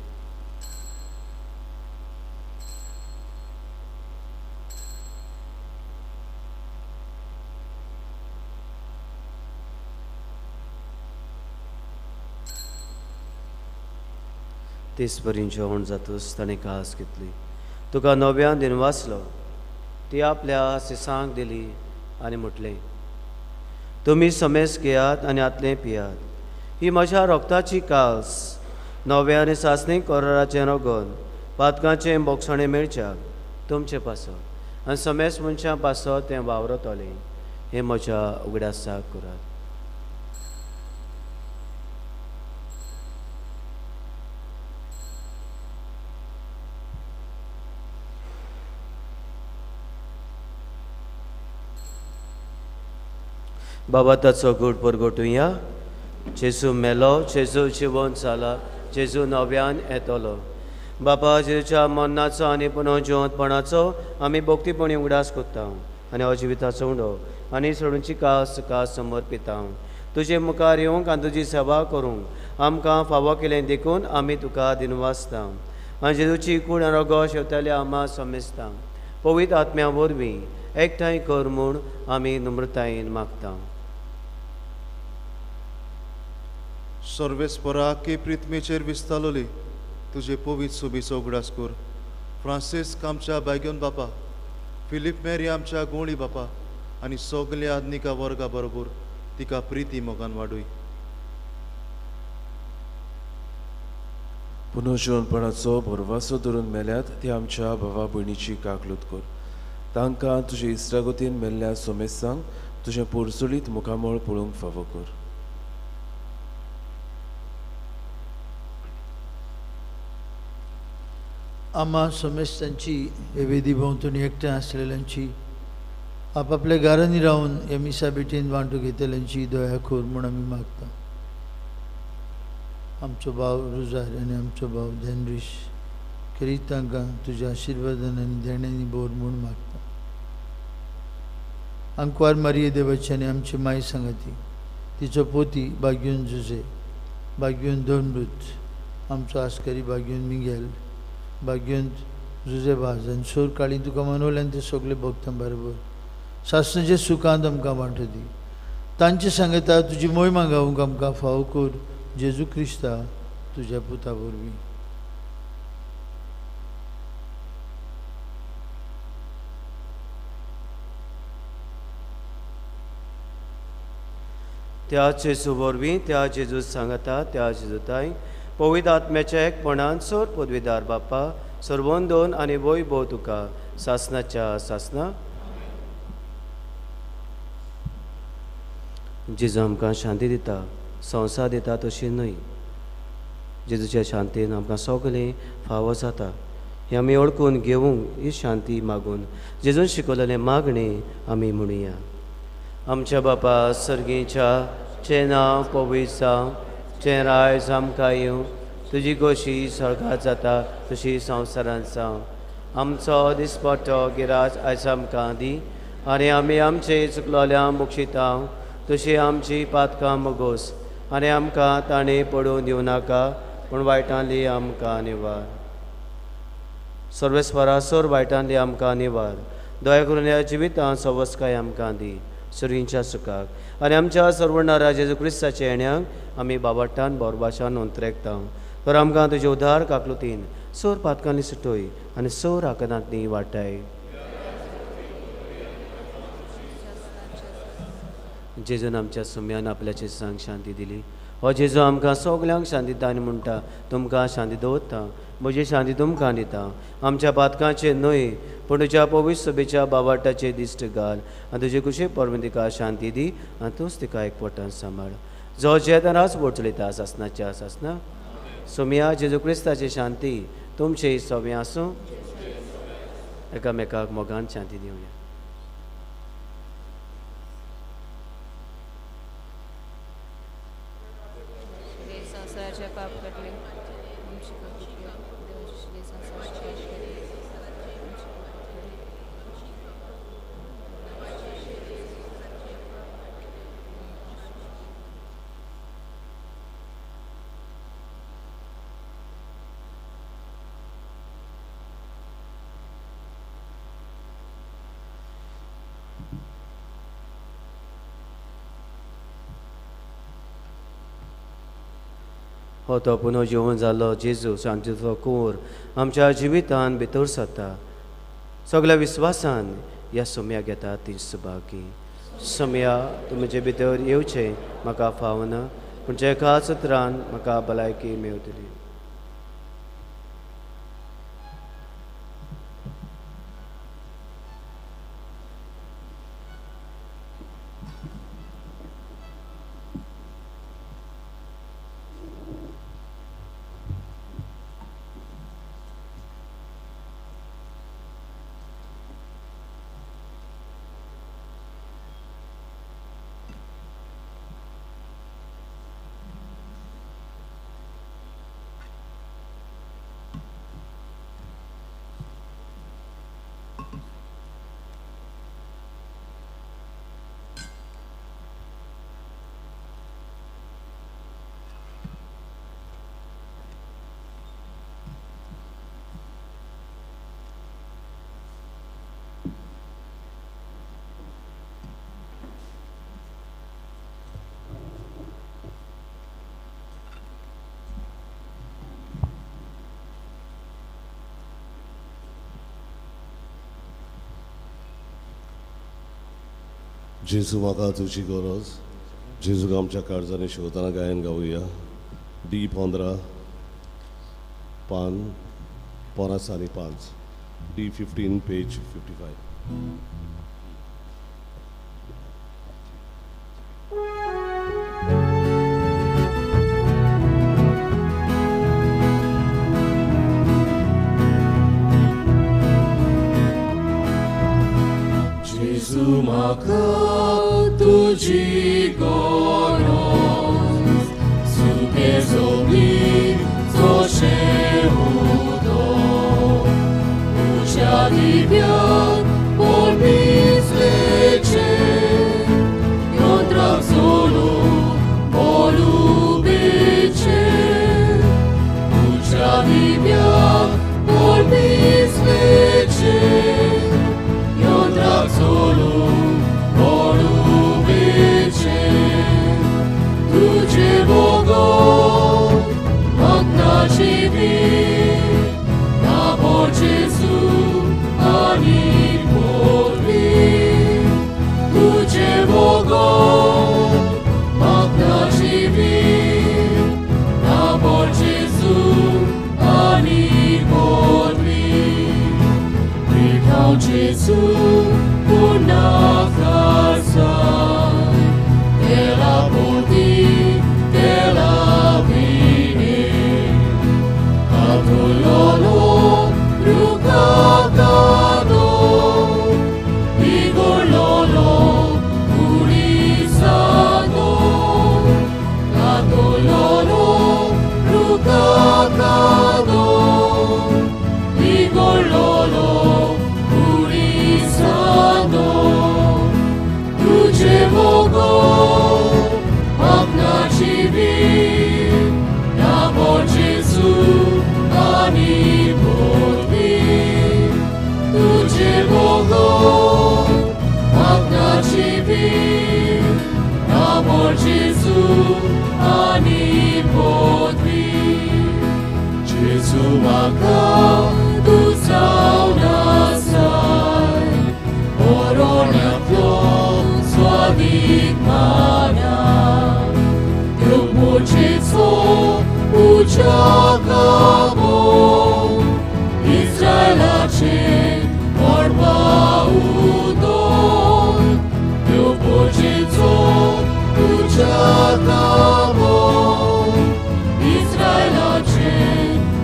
तेच परीन जेवण जातूच ताणें कास घेतली, तुका नव्यान दिनवासलो, ती आपल्या सिसांक दिली आनी म्हटलें, तुमी समेस घेयात आनी आतलें पियात, ही म्हज्या रोगताची कास नव्या आनी सासणी कराराचें रगत पातकांचें बोगसणें मेळच्याक तुमचे पासत आनी समेस मनशां पासत तें वावरतलें. हें म्हज्या उगडासाक करात. बाबा ताचो गूट परगटुया. जेजू मेलो, जेजू जिवन जाला, जेजू नव्यान येतलो. बाबा जेजूच्या मरणाचो आनी पुनः जिवंतपणाचो आमी भक्तीपणी उगडास करता आनी हो जिविताचो उंडो आनी सोडूंची कास कास समर्पिता. तुजे मुखार येवंक आनी तुजी सेवा करूंक आमकां फावो केलें देखून आमी तुका दिनवासता आनी जेजूची कूड आनी रगत शेवतले आमा समेजता. पवित्र आत्म्या वरवीं एकठांय कर म्हूण आमी नम्रतायेन मागता. सर्वेस्परा के प्रिथमेचेर विस्तालोली तुजे पवित्र सोबीचो उगडास कर. फ्रांसिस्क आमच्या बायगन बापा, फिलीप मेरी आमच्या गोंडी बापा आनी सगल्या आदनिका वर्गा बरोबर तिका प्रिती मोगान वाडूय. पुनर्जिवनपणाचो भरवासो धरून मेल्यात ती आमच्या भावा भयणीची काकलूत कर. तांकां तुजे इश्टागतीन मेल्ल्या सोमेसांक तुजें पोरसुलीत मुखामळ पळोवंक फावो कर. आम्हा समेस्तांची हे वेदी भोंवतणी एकठांय आसलेल्यांची आपापल्या घरांनी रावन ह्या मिसा भेटीन वांटो घेतल्यांची दया कर म्हूण आमी मागता. आमचो भाव रुजार आनी आमचो भाव धेनरीश खेरीत तांकां तुज्या आशिर्वादान आनी देण्यांनी भर म्हूण मागता. आंकवार मारिये देवाची आनी आमची माय सांगाती, तिचो पोती बाग्यून जुजे, बाग्यून दोनमृत, आमचो आस्करी बाग्यून मिगेल, बाग्यून जुजे भाज आनी सोर काळी तुका मनवल्यान ते सगळे भक्तां बरोबर सासणाचे सुखांत आमकां वांटो दी. तांचे सांगता तुजी मोहिमा गावंक आमकां फावो कर जेजू क्रिस्ता तुज्या पुता वरवीं. त्या जेजू वरवीं, त्या जेजू सांगता, त्या जेजूताय पवित्र आत्म्याच्या एकपणान सोर पदवीदार बापा सर्वोंदोन आनी वैभव तुका सासनाच्या सासना. जेजू आमकां शांती दिता, संवसार दिता तशी न्हय. जेजूच्या शांतीन आमकां सगळें फावो जाता हें आमी वळखून घेवंक ही शांती मागून जेजून शिकवलेलें मागणें आमी म्हणुया. आमच्या बापा सर्गीच्या, चें नांव पवित्र जावं, चें रायज आमकां येवं, तुजी गोशी स्वर्गांत जाता तशी संवसारांत जावं. आमचो दिसपट्टो गिराज आयज आमकां दी आनी आमी आमचे चुकलोल्यांक बक्षिता तशी आमची पातकां मोगोस आनी आमकां ताणें पडून दिवं नाका पूण वायटांतली आमकां निवार. सर्वेस्परा सोर वायटांतली आमकां निवार. दया करून ह्या जिवितांत सवस्काय आमकां दी सुरींच्या सुखाक आनी आमच्या सर्वणारा जेजू क्रिस्ताच्या येण्याक आमी बाबाटान बोरबाशान उंतरेकता. तर आमकां तुजे उदार काकलुतीन सोर पातकांनी सुटोय आनी सोर आकदांतनी वाटाय. जेजून आमच्या सुम्यान आपल्याचे सांग शांती दिली. हो जेजू आमकां सगल्यांक शांती दिता आनी म्हणटा, तुमकां शांती दवरता, म्हजी शांती तुमकां दिता. आमच्या पातकांचे न्हय पूण तुज्या पवित्र सभेच्या बावाटाचे दिश्ट घाल आनी तुजे कुशे परमें तिका शांती दी आनी तूंच तिका एक पोटान सांबाळ. जो जेतनाच बोट चलयता सासनाच्या सासना. सोम्या जेजू क्रिस्ताची शांती तुमचे सोम्या आसूं. एकामेकाक मोगान शांती दिवया. संवसाराचे पाप काडले आमची कृपा देवाची संवसाराचे पाप काडले. हो तो पुनः जिवन जालो जेजू शांतीचो कुंवर आमच्या जिवितान भितर सरता. सगल्या विस्वासान ह्या सोम्या घेता ती सुभागी. सोम्या तुमचे भितर येवचें म्हाका फावना, पूण जे एकाच उतरान म्हाका भलायकी मेवतली. जेजू म्हाका तुजी गरज. जेजूक आमच्या काळजांनी शिवताना गायन गावया. डी 15 पान 55, डी 15 पेज 55. जेजू म्हाका तुजी गरज, सुके जमनीर जशें उदक, उज्या दिव्याक पोरपिसलेचें, यंत्राक सोडून बोलुबेचें, उज्या दिव्याक पोरपिसलेचें, यंत्राक सोडून तुझे बोगो म्हाका जिवीत ना बोर जेजू आनी पोरवी. तुझे बोगो म्हाका जिवीत ना बोर जेजू आनी पोरवी. प्रिटाव जेजू पुन्हा खासा तेला पोती तेला vine Atololo rucacado Vigololo purizado Atololo rucacado Vigololo purizado. तुज्या कामो इस्रायलाचे पडपा उदक देव पोजेचो तुज्या कामो इस्रायलाचे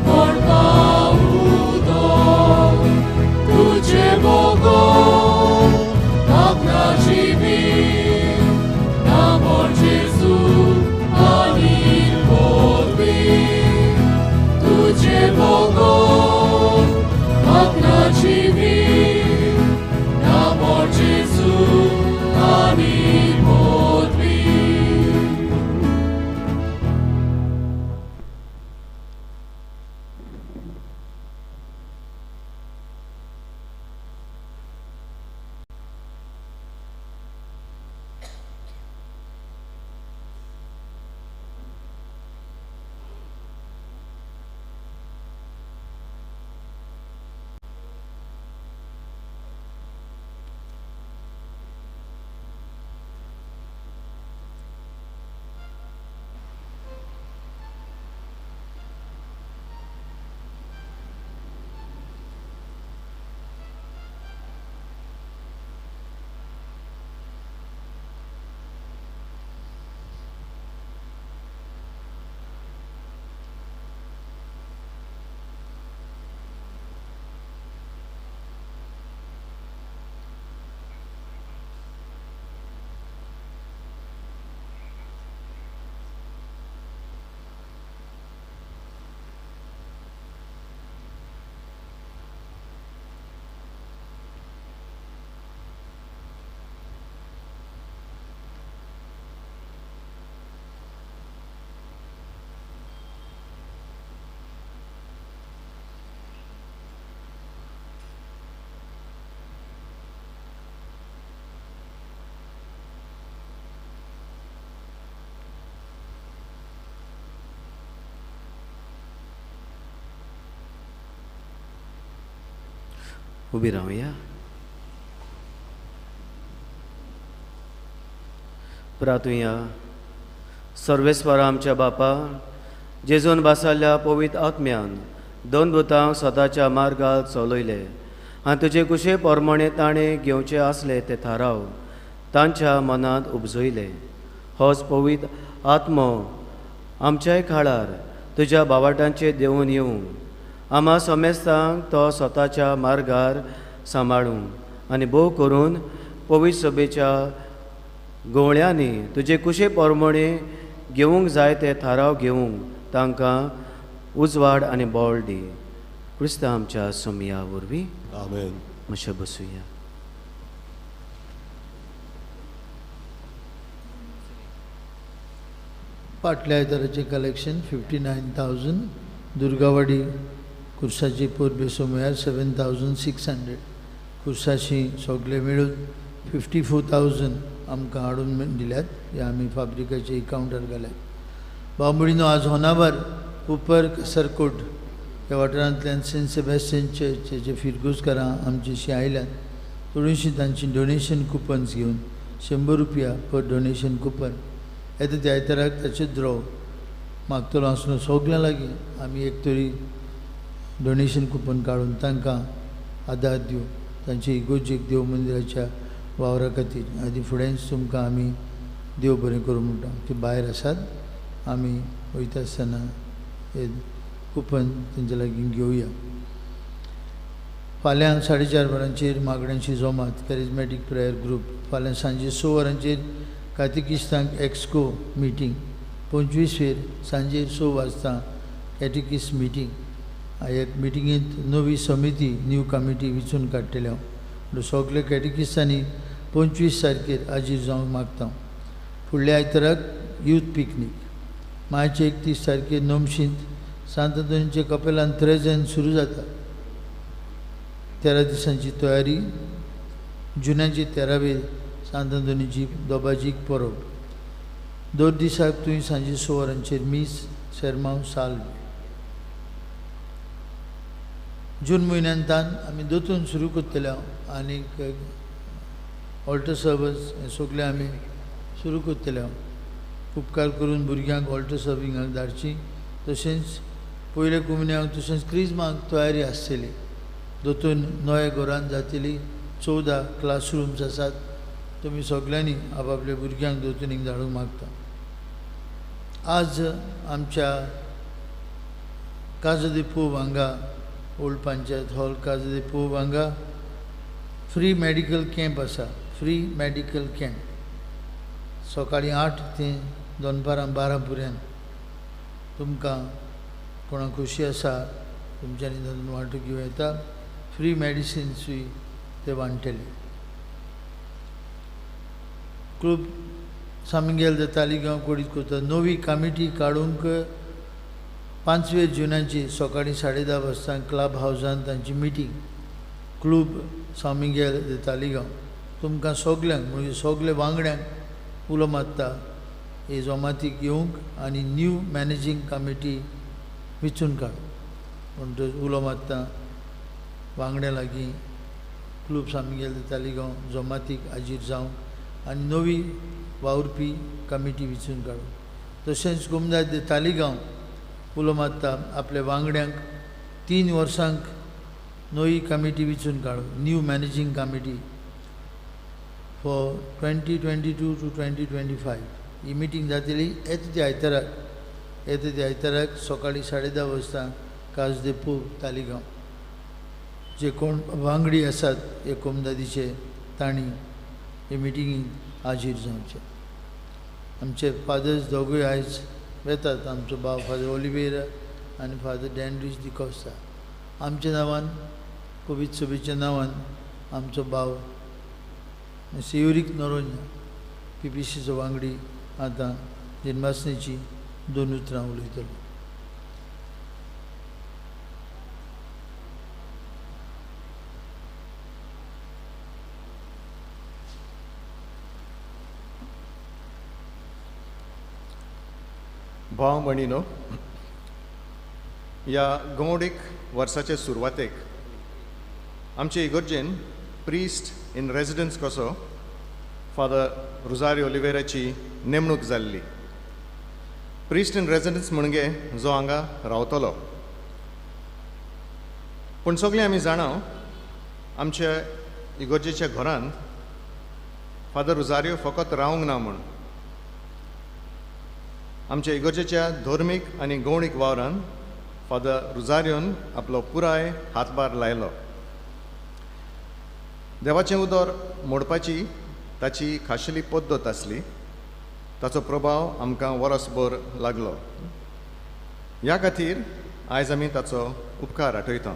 पडपा उदक तुझे मोगो आपणा जिवी नामो जेजू आनी पदवी तुझे मोगो आपणा जिवी नामो जेजू आनी पदवी. उबी रावया. प्रातुया. सर्वेस्वरा आमच्या बापा, जेजून बासाल्या पवित्र आत्म्यान दोन भुतांक स्वताच्या मार्गार चलयले आनी तुजे कुशे परमणे ताणें घेवचे आसले ते थाराव तांच्या मनांत उपजयले. होच पवित्र आत्मो आमच्याय काळार तुज्या बावाटांचेर देंवून येवं, आमा समेस्तांक तो स्वताच्या मार्गार सांबाळूं आनी भोव करून पवित्र सभेच्या गवळ्यांनी तुजे कुशे परमणे घेवंक जाय ते थाराव घेवंक तांकां उजवाड आनी बळ दी. क्रिस्तांव आमच्या सोमया वरवीं. आमेन. मातशें बसुया. फाटल्या आयताराचें कलेक्शन 59,000, दुर्गावाडी कुर्साची पोरबे सोमयार 7,600, कुर्साशी सगळे मेळून 54,000 आमकां हाडून दिल्यात. हे आमी फाब्रिकाचे कावंटर घाल्यात. बांबोळीनो आज होनावर उपर कसरकोट ह्या वाठारांतल्यान सेंट सेबॅस्टियन चर्चचे फिरगुजकारां आमचेशी आयल्यात. थोडीशीं तांची डोनेशन कुपन्स घेवन 100 रुपया पर डोनेशन कुपन येता त्या आयताराक ताचे द्रव मागतलो आसलो सगल्यां लागीं आमी एक तरी डोनेशन कुपन काडून तांकां आदार दिवं तांचे इगोर्जेक देव मंदिराच्या वावरा खातीर. आनी फुडेंच तुमकां आमी देव बरें करूं म्हणटा. ती भायर आसात, आमी वयता आसतना हे कुपन तेंच्या लागीं घेवया. फाल्यां 4:30 वरांचेर मागण्यांची जमात कॅरिजमॅटीक प्रेयर ग्रूप. फाल्यां सांजे 6 वरांचेर कातिकिस्तांक एक्सको मिटींग. 25 वेर सांजे 6 वाजता कॅटिकिस्ट मिटींग. एक मिटिंगेंत नवी समिती न्यू कमिटी विचून काडटले हांव. म्हणून सगळे कॅटिकिस्तांनी 25 तारखेर हाजीर जावंक मागता. फुडल्या आयताराक यूथ पिकनीक मार्च 31 तारखेर नमशींत सांत आंतोनीच्या कपेलान त्रेजन सुरू जाता. 13 दिसांची तयारी. जुन्याची 13वेर सांत आंतोनीची दोबाजीक परब. 2 दिसाक तुवें सांजे 6 वरांचेर मीस सेरमांव साल्व. जून म्हयन्यांतान आमी दोतून सुरू करतले आनीक ऑल्टर सर्वस हें सगळें आमी सुरू करतले. उपकार करून भुरग्यांक ऑल्टर सर्विंगाक धाडची, तशेंच पयले कुमन्यांक तशेंच क्रिजमाक तयारी आसतली. दोतून नव्या घरान जातली 14 क्लासरूम्स आसात. तुमी सगल्यांनी आपापल्या भुरग्यांक दोतोनीक धाडूंक मागता. आज आमच्या काजो दे पोव हांगा ओल्ड पंचायत हॉल काजो दे पोव हांगा फ्री मेडिकल कॅम्प आसा. फ्री मेडिकल कॅम्प सकाळीं 8 ते दनपारां 12 पर्यंत. तुमकां कोणाक खोशी आसा तुमच्यांनी तातूंत वांटो घेवं येता. फ्री मेडिसिन्सूय ते वांट्टले. क्लब सान मिगेल दे तालिगांव कोडीत करता नवी कमिटी काडूंक 5 जुनाची सकाळीं 10:30 वाजता क्लब हावजान तांची मिटींग. क्लब सान मिगेल दे तालिगांव तुमकां सगल्यांक म्हणजे सगळे वांगड्यांक उलो मारता हे जमातीक येवंक आनी न्यू मॅनेजींग कमिटी विचून काड म्हणटच उलो मारता वांगड्यां लागीं क्लब सान मिगेल दे तालिगांव जमातीक हाजीर जावंक आनी नवी वावुरपी कमिटी विचून काडूं. तशेंच कोमुनिदाद दे तालिगांव उलो मारता आपल्या वांगड्यांक 3 वर्सांक नवी कमिटी विचून काडूं, new managing committee for 2022 to 2025. He meeting जातली येता त्या आयताराक, येता त्या आयताराक सकाळीं 10:30 वाजता काज दे पोव तालिगांव. जे कोण वांगडी आसात हे कोमुनिदादीचे तांणी हे मिटिंगेक हाजीर जावचें. आमचे फादर्स दोगूय आयज वेतात, आमचो भाव फादर ओलिवेरा आनी फादर डॅनरीश डिकोस्ता. आमच्या नांवान कोवीद सभेच्या नांवान आमचो भाव सेयुरीक नोरोन्हा PPCचो वांगडी आतां जन्मासनेची 2 उतरां उलयतलो. भाव भयणीनो, ह्या गौडीक वर्साचे सुरवातेक आमचे इगर्जेन प्रिस्ट इन रेजिडन्स कसो फादर रोजारियो ओलिवेराची नेमणूक जाल्ली. प्रिस्ट इन रेजिडन्स म्हणजे जो हांगा रावतलो. पूण सगळीं आमी जाणा आमच्या इगर्जेच्या घरांत फादर रोजारियो फकत रावंक ना म्हूण. आमच्या इगर्जेच्या धर्मीक आनी गौणीक वावरान फादर रोजारियोन आपलो पुराय हातभार लायलो. देवाचें उदर मोडपाची ताची खाशेली पद्दत आसली. ताचो प्रभाव आमकां वरसभर लागलो. ह्या खातीर आयज आमी ताचो उपकार आठयता.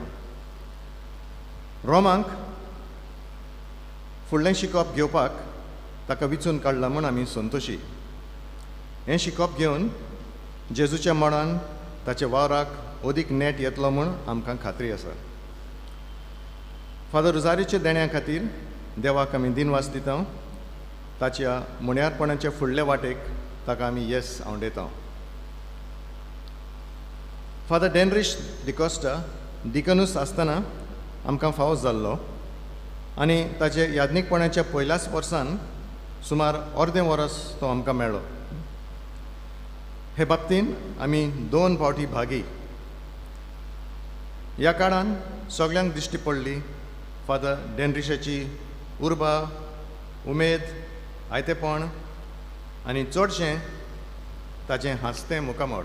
रोमांक फुडलें शिकप घेवपाक ताका विचून काडला म्हूण आमी संतोशी. हें शिकप घेवन जेजूच्या मळान ताच्या वावराक अदीक नेट येतलो म्हूण आमकां खात्री आसा. फादर रोजारियोच्या देण्या खातीर देवाक आमी दिनवास दिता. ताच्या मुण्यारपणाच्या फुडले वाटेक ताका आमी येस आंवडेता. फादर डॅनरीश डिकोस्टा डिकनूस आसतना आमकां फावो जाल्लो आनी ताचे याज्ञीकपणाच्या पयल्याच वर्सान सुमार अर्दें वरस तो आमकां मेळ्ळो. हे बाबतीन आमी 2 फावटी भागी. ह्या काळान सगल्यांक दिश्टी पडली फादर डॅनरिशाची उर्बा, उमेद, आयतेपण आनी चडशें ताचें हांसतें मुखामळ.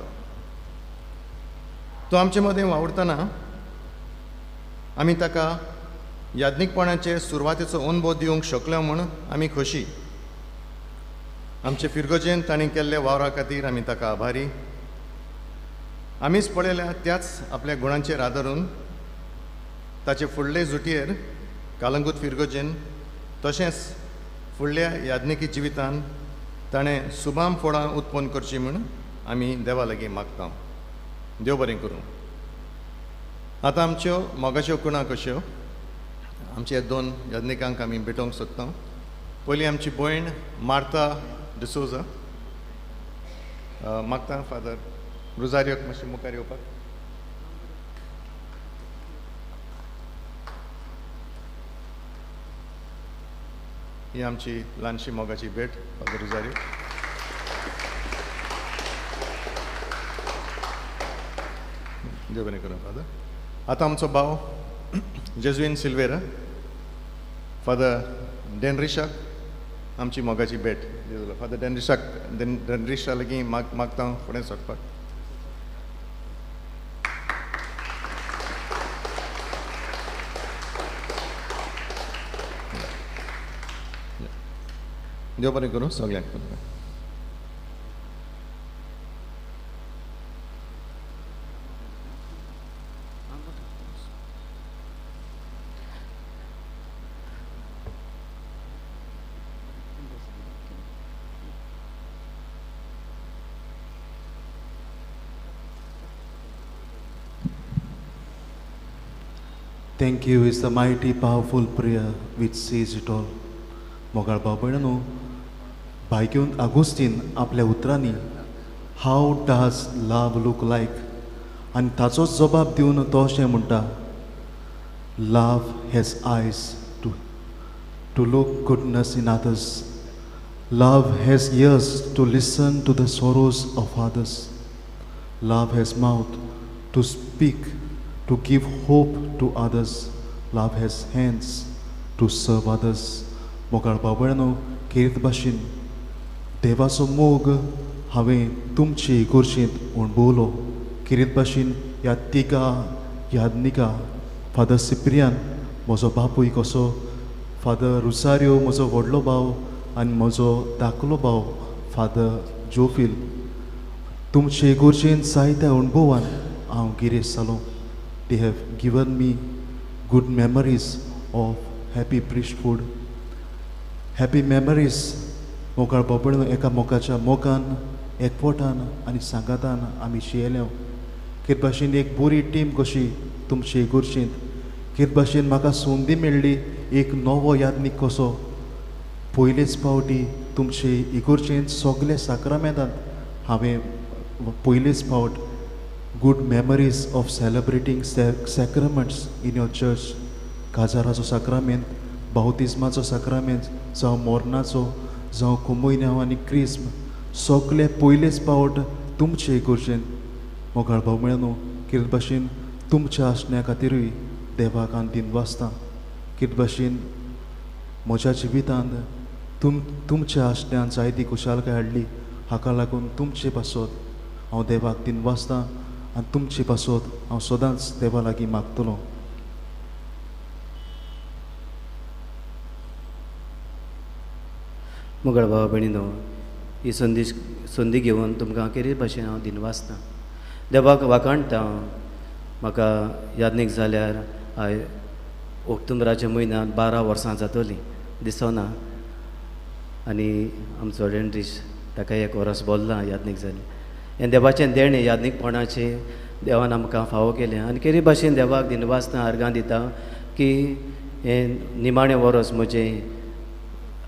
तो आमचे मदें वावुरतना आमी ताका याज्ञीकपणाचे सुरवातेचो अनुभव दिवंक शकले म्हूण आमी खोशी. आमचे फिरगोजेन तांणी केल्ल्या वावरा खातीर आमी ताका आभारी. आमीच पळयल्या त्याच आपल्या गुणांचेर आदारून ताचे फुडले जुटयेर कालंगूत फिरगोजेन तशेंच फुडल्या याज्ञिकी जिवितान ताणें सुबाम फोडां उत्पन्न करची म्हूण आमी देवा लागीं मागता. देव बरें करूं. आतां आमच्यो मोगाच्यो कुणां कश्यो आमच्या 2 याज्ञिकांक आमी भेटोवंक सोदता. पयलीं आमची भयण मार्ता डिसोजा मागता फादर रोजारियोक मातशें मुखार येवपाक. ही आमची ल्हानशी मोगाची भेट फादर रोजारियो. देव बरें करूं फादर. आतां आमचो भाव जेजुईन सिल्वेरा फादर डेनरिशाक आमची मोगाची भेट दितलो. फादर डेनरिशाक डेनरिशा लागीं मागता फुडें सरपाक. देव बरें करूं सगळ्यांक. Thank you is the mighty powerful prayer which says it all. मोगाळ भाव भयणांनो, भायग्योन आगोस्तीन आपल्या उतरांनी how does love look like आनी ताचोच जबाब दिवन तो अशें म्हणटा, love has eyes to look goodness in others, love has ears to listen to the sorrows of others, love has mouth to speak to give hope to others, love has hands to serve others. मोगाळ भाव भयणांनो, खेरीत भाशेन देवाचो मोग हांवें तुमचे इगोर्जेंत अणभवलो. खेरीत भाशेन ह्या तिगा यादनिका फादर सिप्रियान म्हजो बापूय कसो, फादर रुसारियो म्हजो व्हडलो भाव आनी म्हजो धाकलो भाव फादर जोफील, तुमचे इगोर्जेंत जायत्या अणभवान हांव गिरेस्त जालो. They have given me good memories of happy priesthood, happy memories. मोगाळ भाव भयणांनो, एका मोगाच्या मोगान एकवटान आनी सांगातान आमी शियेले. खेत भाशेन एक बरी टीम कशी तुमचे इगोर्जेंत, खेत भाशेन म्हाका संदी मेळ्ळी एक नवो यादनीक कसो. पयलेच फावटी तुमचे इगोर्जेंत सगळे साक्रामेंतांत हांवें पयलेच फावट good memories of celebrating sacraments in your church. काजाराचो साक्रामेंत, बाउतिज्माचो साक्रामेंत, जावं मोरनाचो, जावं कुमोयन्यांव आनी क्रिस्म, सगळे पयलेच फावट तुमचे इगोर्जेंत. मोगाळ भाव भयणांनो, कितें भाशेन तुमच्या आसण्या खातीरूय देवाक हांव दिनवासता. कितें भाशेन म्हज्या जिवितांत तुमच्या आसण्यान जायती खुशालकाय हाडली, हाका लागून तुमचे पासत हांव देवाक दिनवासता आनी तुमचे पासत हांव सदांच देवा लागीं मागतलो. मोगाळ भाव भयणीनो, ही संदी घेवन तुमकां केरी भाशेन हांव दिनवासता. देवाक वाखाणटा. म्हाका यादनीक जाल्यार आयज ऑक्टोबराच्या म्हयन्यांत 12 वर्सां जातलीं दिसना. आनी आमचो रेंड्रीश ताका एक वरस बोल्लां यादनीक जालें. हें देवाचें देणें यादनीकपणाचें देवान आमकां फावो केलें. आनी केरी भाशेन देवाक दिनवासता, आर्गां दिता की हें निमाणें वरस म्हजें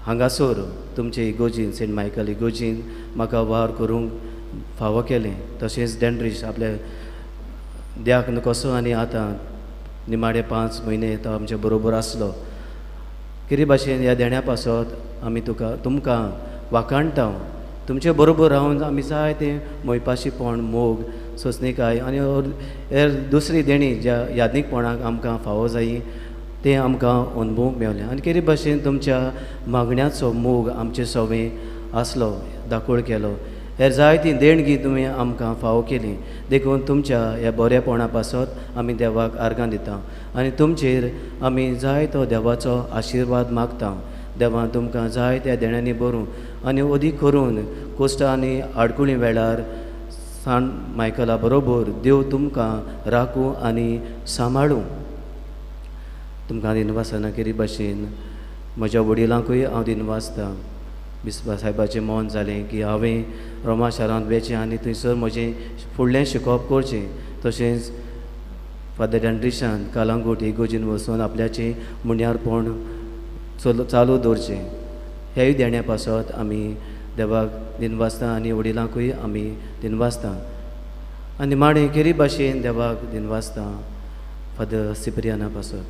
हांगासर तुमचे इगोर्जीन, सेंट मायकल इगोर्जीन म्हाका वावर करूंक फावो केलें. तशेंच डेंड्रीश आपल्या द्याक कसो आनी आतां निमाणे 5 म्हयने तो आमचे बरोबर आसलो. केरी भाशेन ह्या देण्या पासत आमी तुमकां वाखाणटा. तुमचे बरोबर रावन आमी जाय तें मोयपाशीपण, मोग, सोंसणीकाय आनी हेर दुसरी देणी ज्या यादनीकपणाक आमकां फावो जायी तें आमकां अणभवूंक मेवलें. आनी केरी भाशेन तुमच्या मागण्याचो मोग आमचे सवें आसलो, दाखोळ केलो. हेर जायती देणगी तुमी आमकां फावो केली. देखून तुमच्या ह्या बरेपणा पासत आमी देवाक आर्गां दिता आनी तुमचेर आमी जाय तो देवाचो आशिर्वाद मागता. देवान तुमकां जाय त्या देण्यांनी भरूं आनी अदीक करून कोश्ट आनी आडकुळी वेळार सान मायकला बरोबर देव तुमकां राखूं आनी सांबाळूं. तुमकां दिनवासना केरी भाशेन म्हज्या वडिलांकूय हांव दिनवासता. बिस्पा सायबाचें मन जालें की हांवें रोमा शारांत वचचें आनी थंयसर म्हजें फुडलें शिकोवप करचें. तशेंच फादर एंड्रिशान कालांगूट इगोर्जीन वचून आपल्याचें मुण्यारपण चालू दवरचें. ह्याय देण्या पासत आमी देवाक दिनवासता आनी वडिलांकूय आमी दिनवासता. आनी निमाणें केरी भाशेन देवाक दिनवासता फादर सिप्रियाना पासत.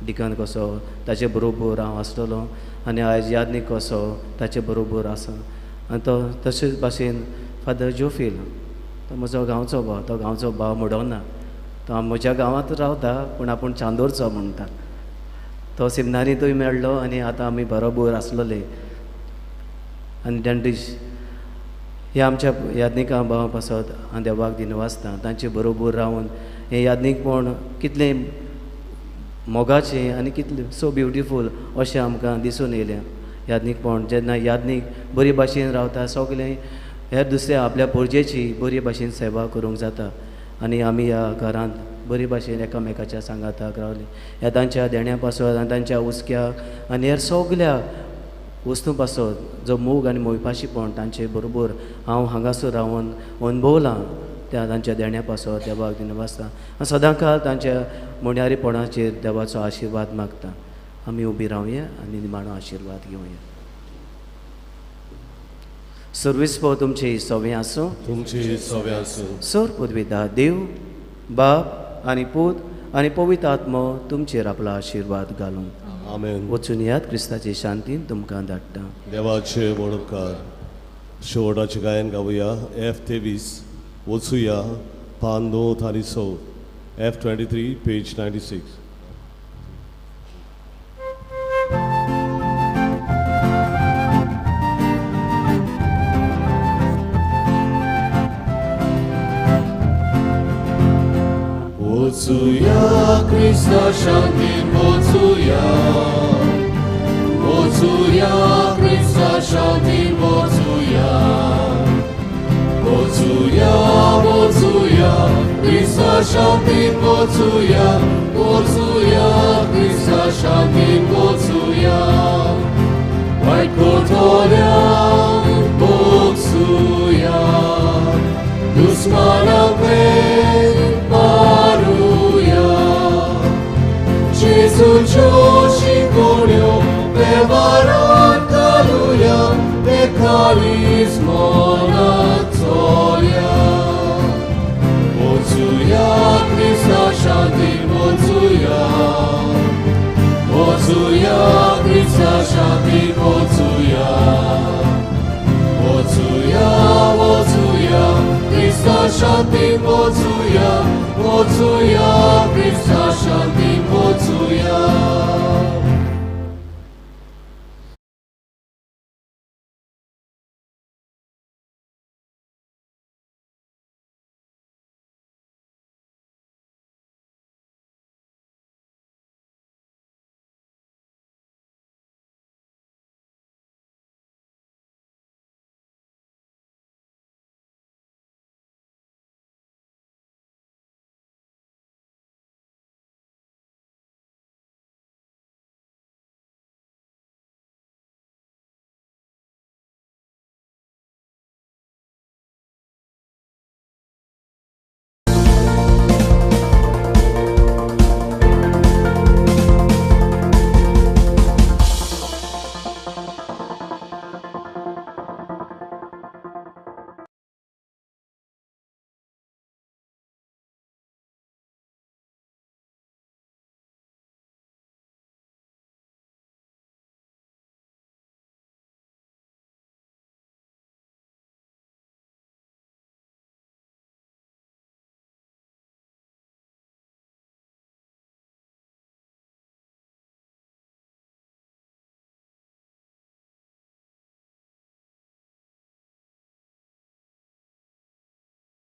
डिकन कसो ताचे बरोबर हांव आसतलो आनी आयज यादनीक कसो ताचे बरोबर आसा. आनी तो तशेंच भाशेन फादर जोफील, तो म्हजो गांवचो भाव, तो गांवचो भाव म्हणोना, तो म्हज्या गांवांत रावता पूण आपूण चांदोरचो म्हणटा. तो सिमनारींतूय मेळ्ळो आनी आतां आमी बरोबर आसलोले. आनी डेंड्रीश ह्या आमच्या याज्ञिकां भावां पासत हांव देवाक दिनवासता. तांचे बरोबर रावन हें याज्ञिकपण कितलें मोगाचें आनी कितलें सो ब्युटिफूल अशें आमकां दिसून येयलें. याज्ञिकपण जेन्ना याज्ञीक बरी भाशेन रावता सगळें हेर दुसऱ्या आपल्या पोरजेची बरी भाशेन सेवा करूंक जाता. आनी आमी ह्या घरांत बरी भाशेन एकामेकाच्या सांगाताक रावली. ह्या तांच्या देण्या पासत आनी तांच्या हुस्क्याक आनी हेर सगल्या वस्तू पासत जो मोग आनी मोयपाशीपण तांचे बरोबर हांव हांगासर रावन अणभवलां त्या तांच्या देण्या पासत देवाक दिनवासता आनी सदांकाळ तांच्या मोन्यारीपणाचेर देवाचो आशिर्वाद मागता. आमी उबी रावया आनी निमाणो आशिर्वाद घेवया. सर्वेस्पर तुमचे सवे आसूं. तुमचे सवे आसूं. सर पदवीदा देव बाप आनी पूत आनी पवित्र आत्मो तुमचेर आपलो आशिर्वाद घालूं. आमेन. वचून यात क्रिस्ताचे शांतीन तुमकां धाडटा. देवाचे म्हणकार शेवटाचें गायन गावया. एफ 23 वचुया पान 9 आनी 100. एफ 23 पेज 96. वचुया क्रिस्ता शांतीन वचुया, वचुया क्रिस्ता शांतीन वचुया, वचुया वचुया क्रिस्ता शांतीन वचुया, वचुया क्रिस्ता शांतीन वचुया. वायट कोतोल्या भोगसुया, दुस्मानाक मारुया. जेजूच्यो शिकोवण्यो वेव्हारांत घालुया, ते काळीज मनाक चोरया. वचुया क्रिस्ता शांतीन वचुया, वचुया क्रिस्ता शांतीन वचुया, वचुया वचुया क्रिस्ता शांतीन वचुया, वचुया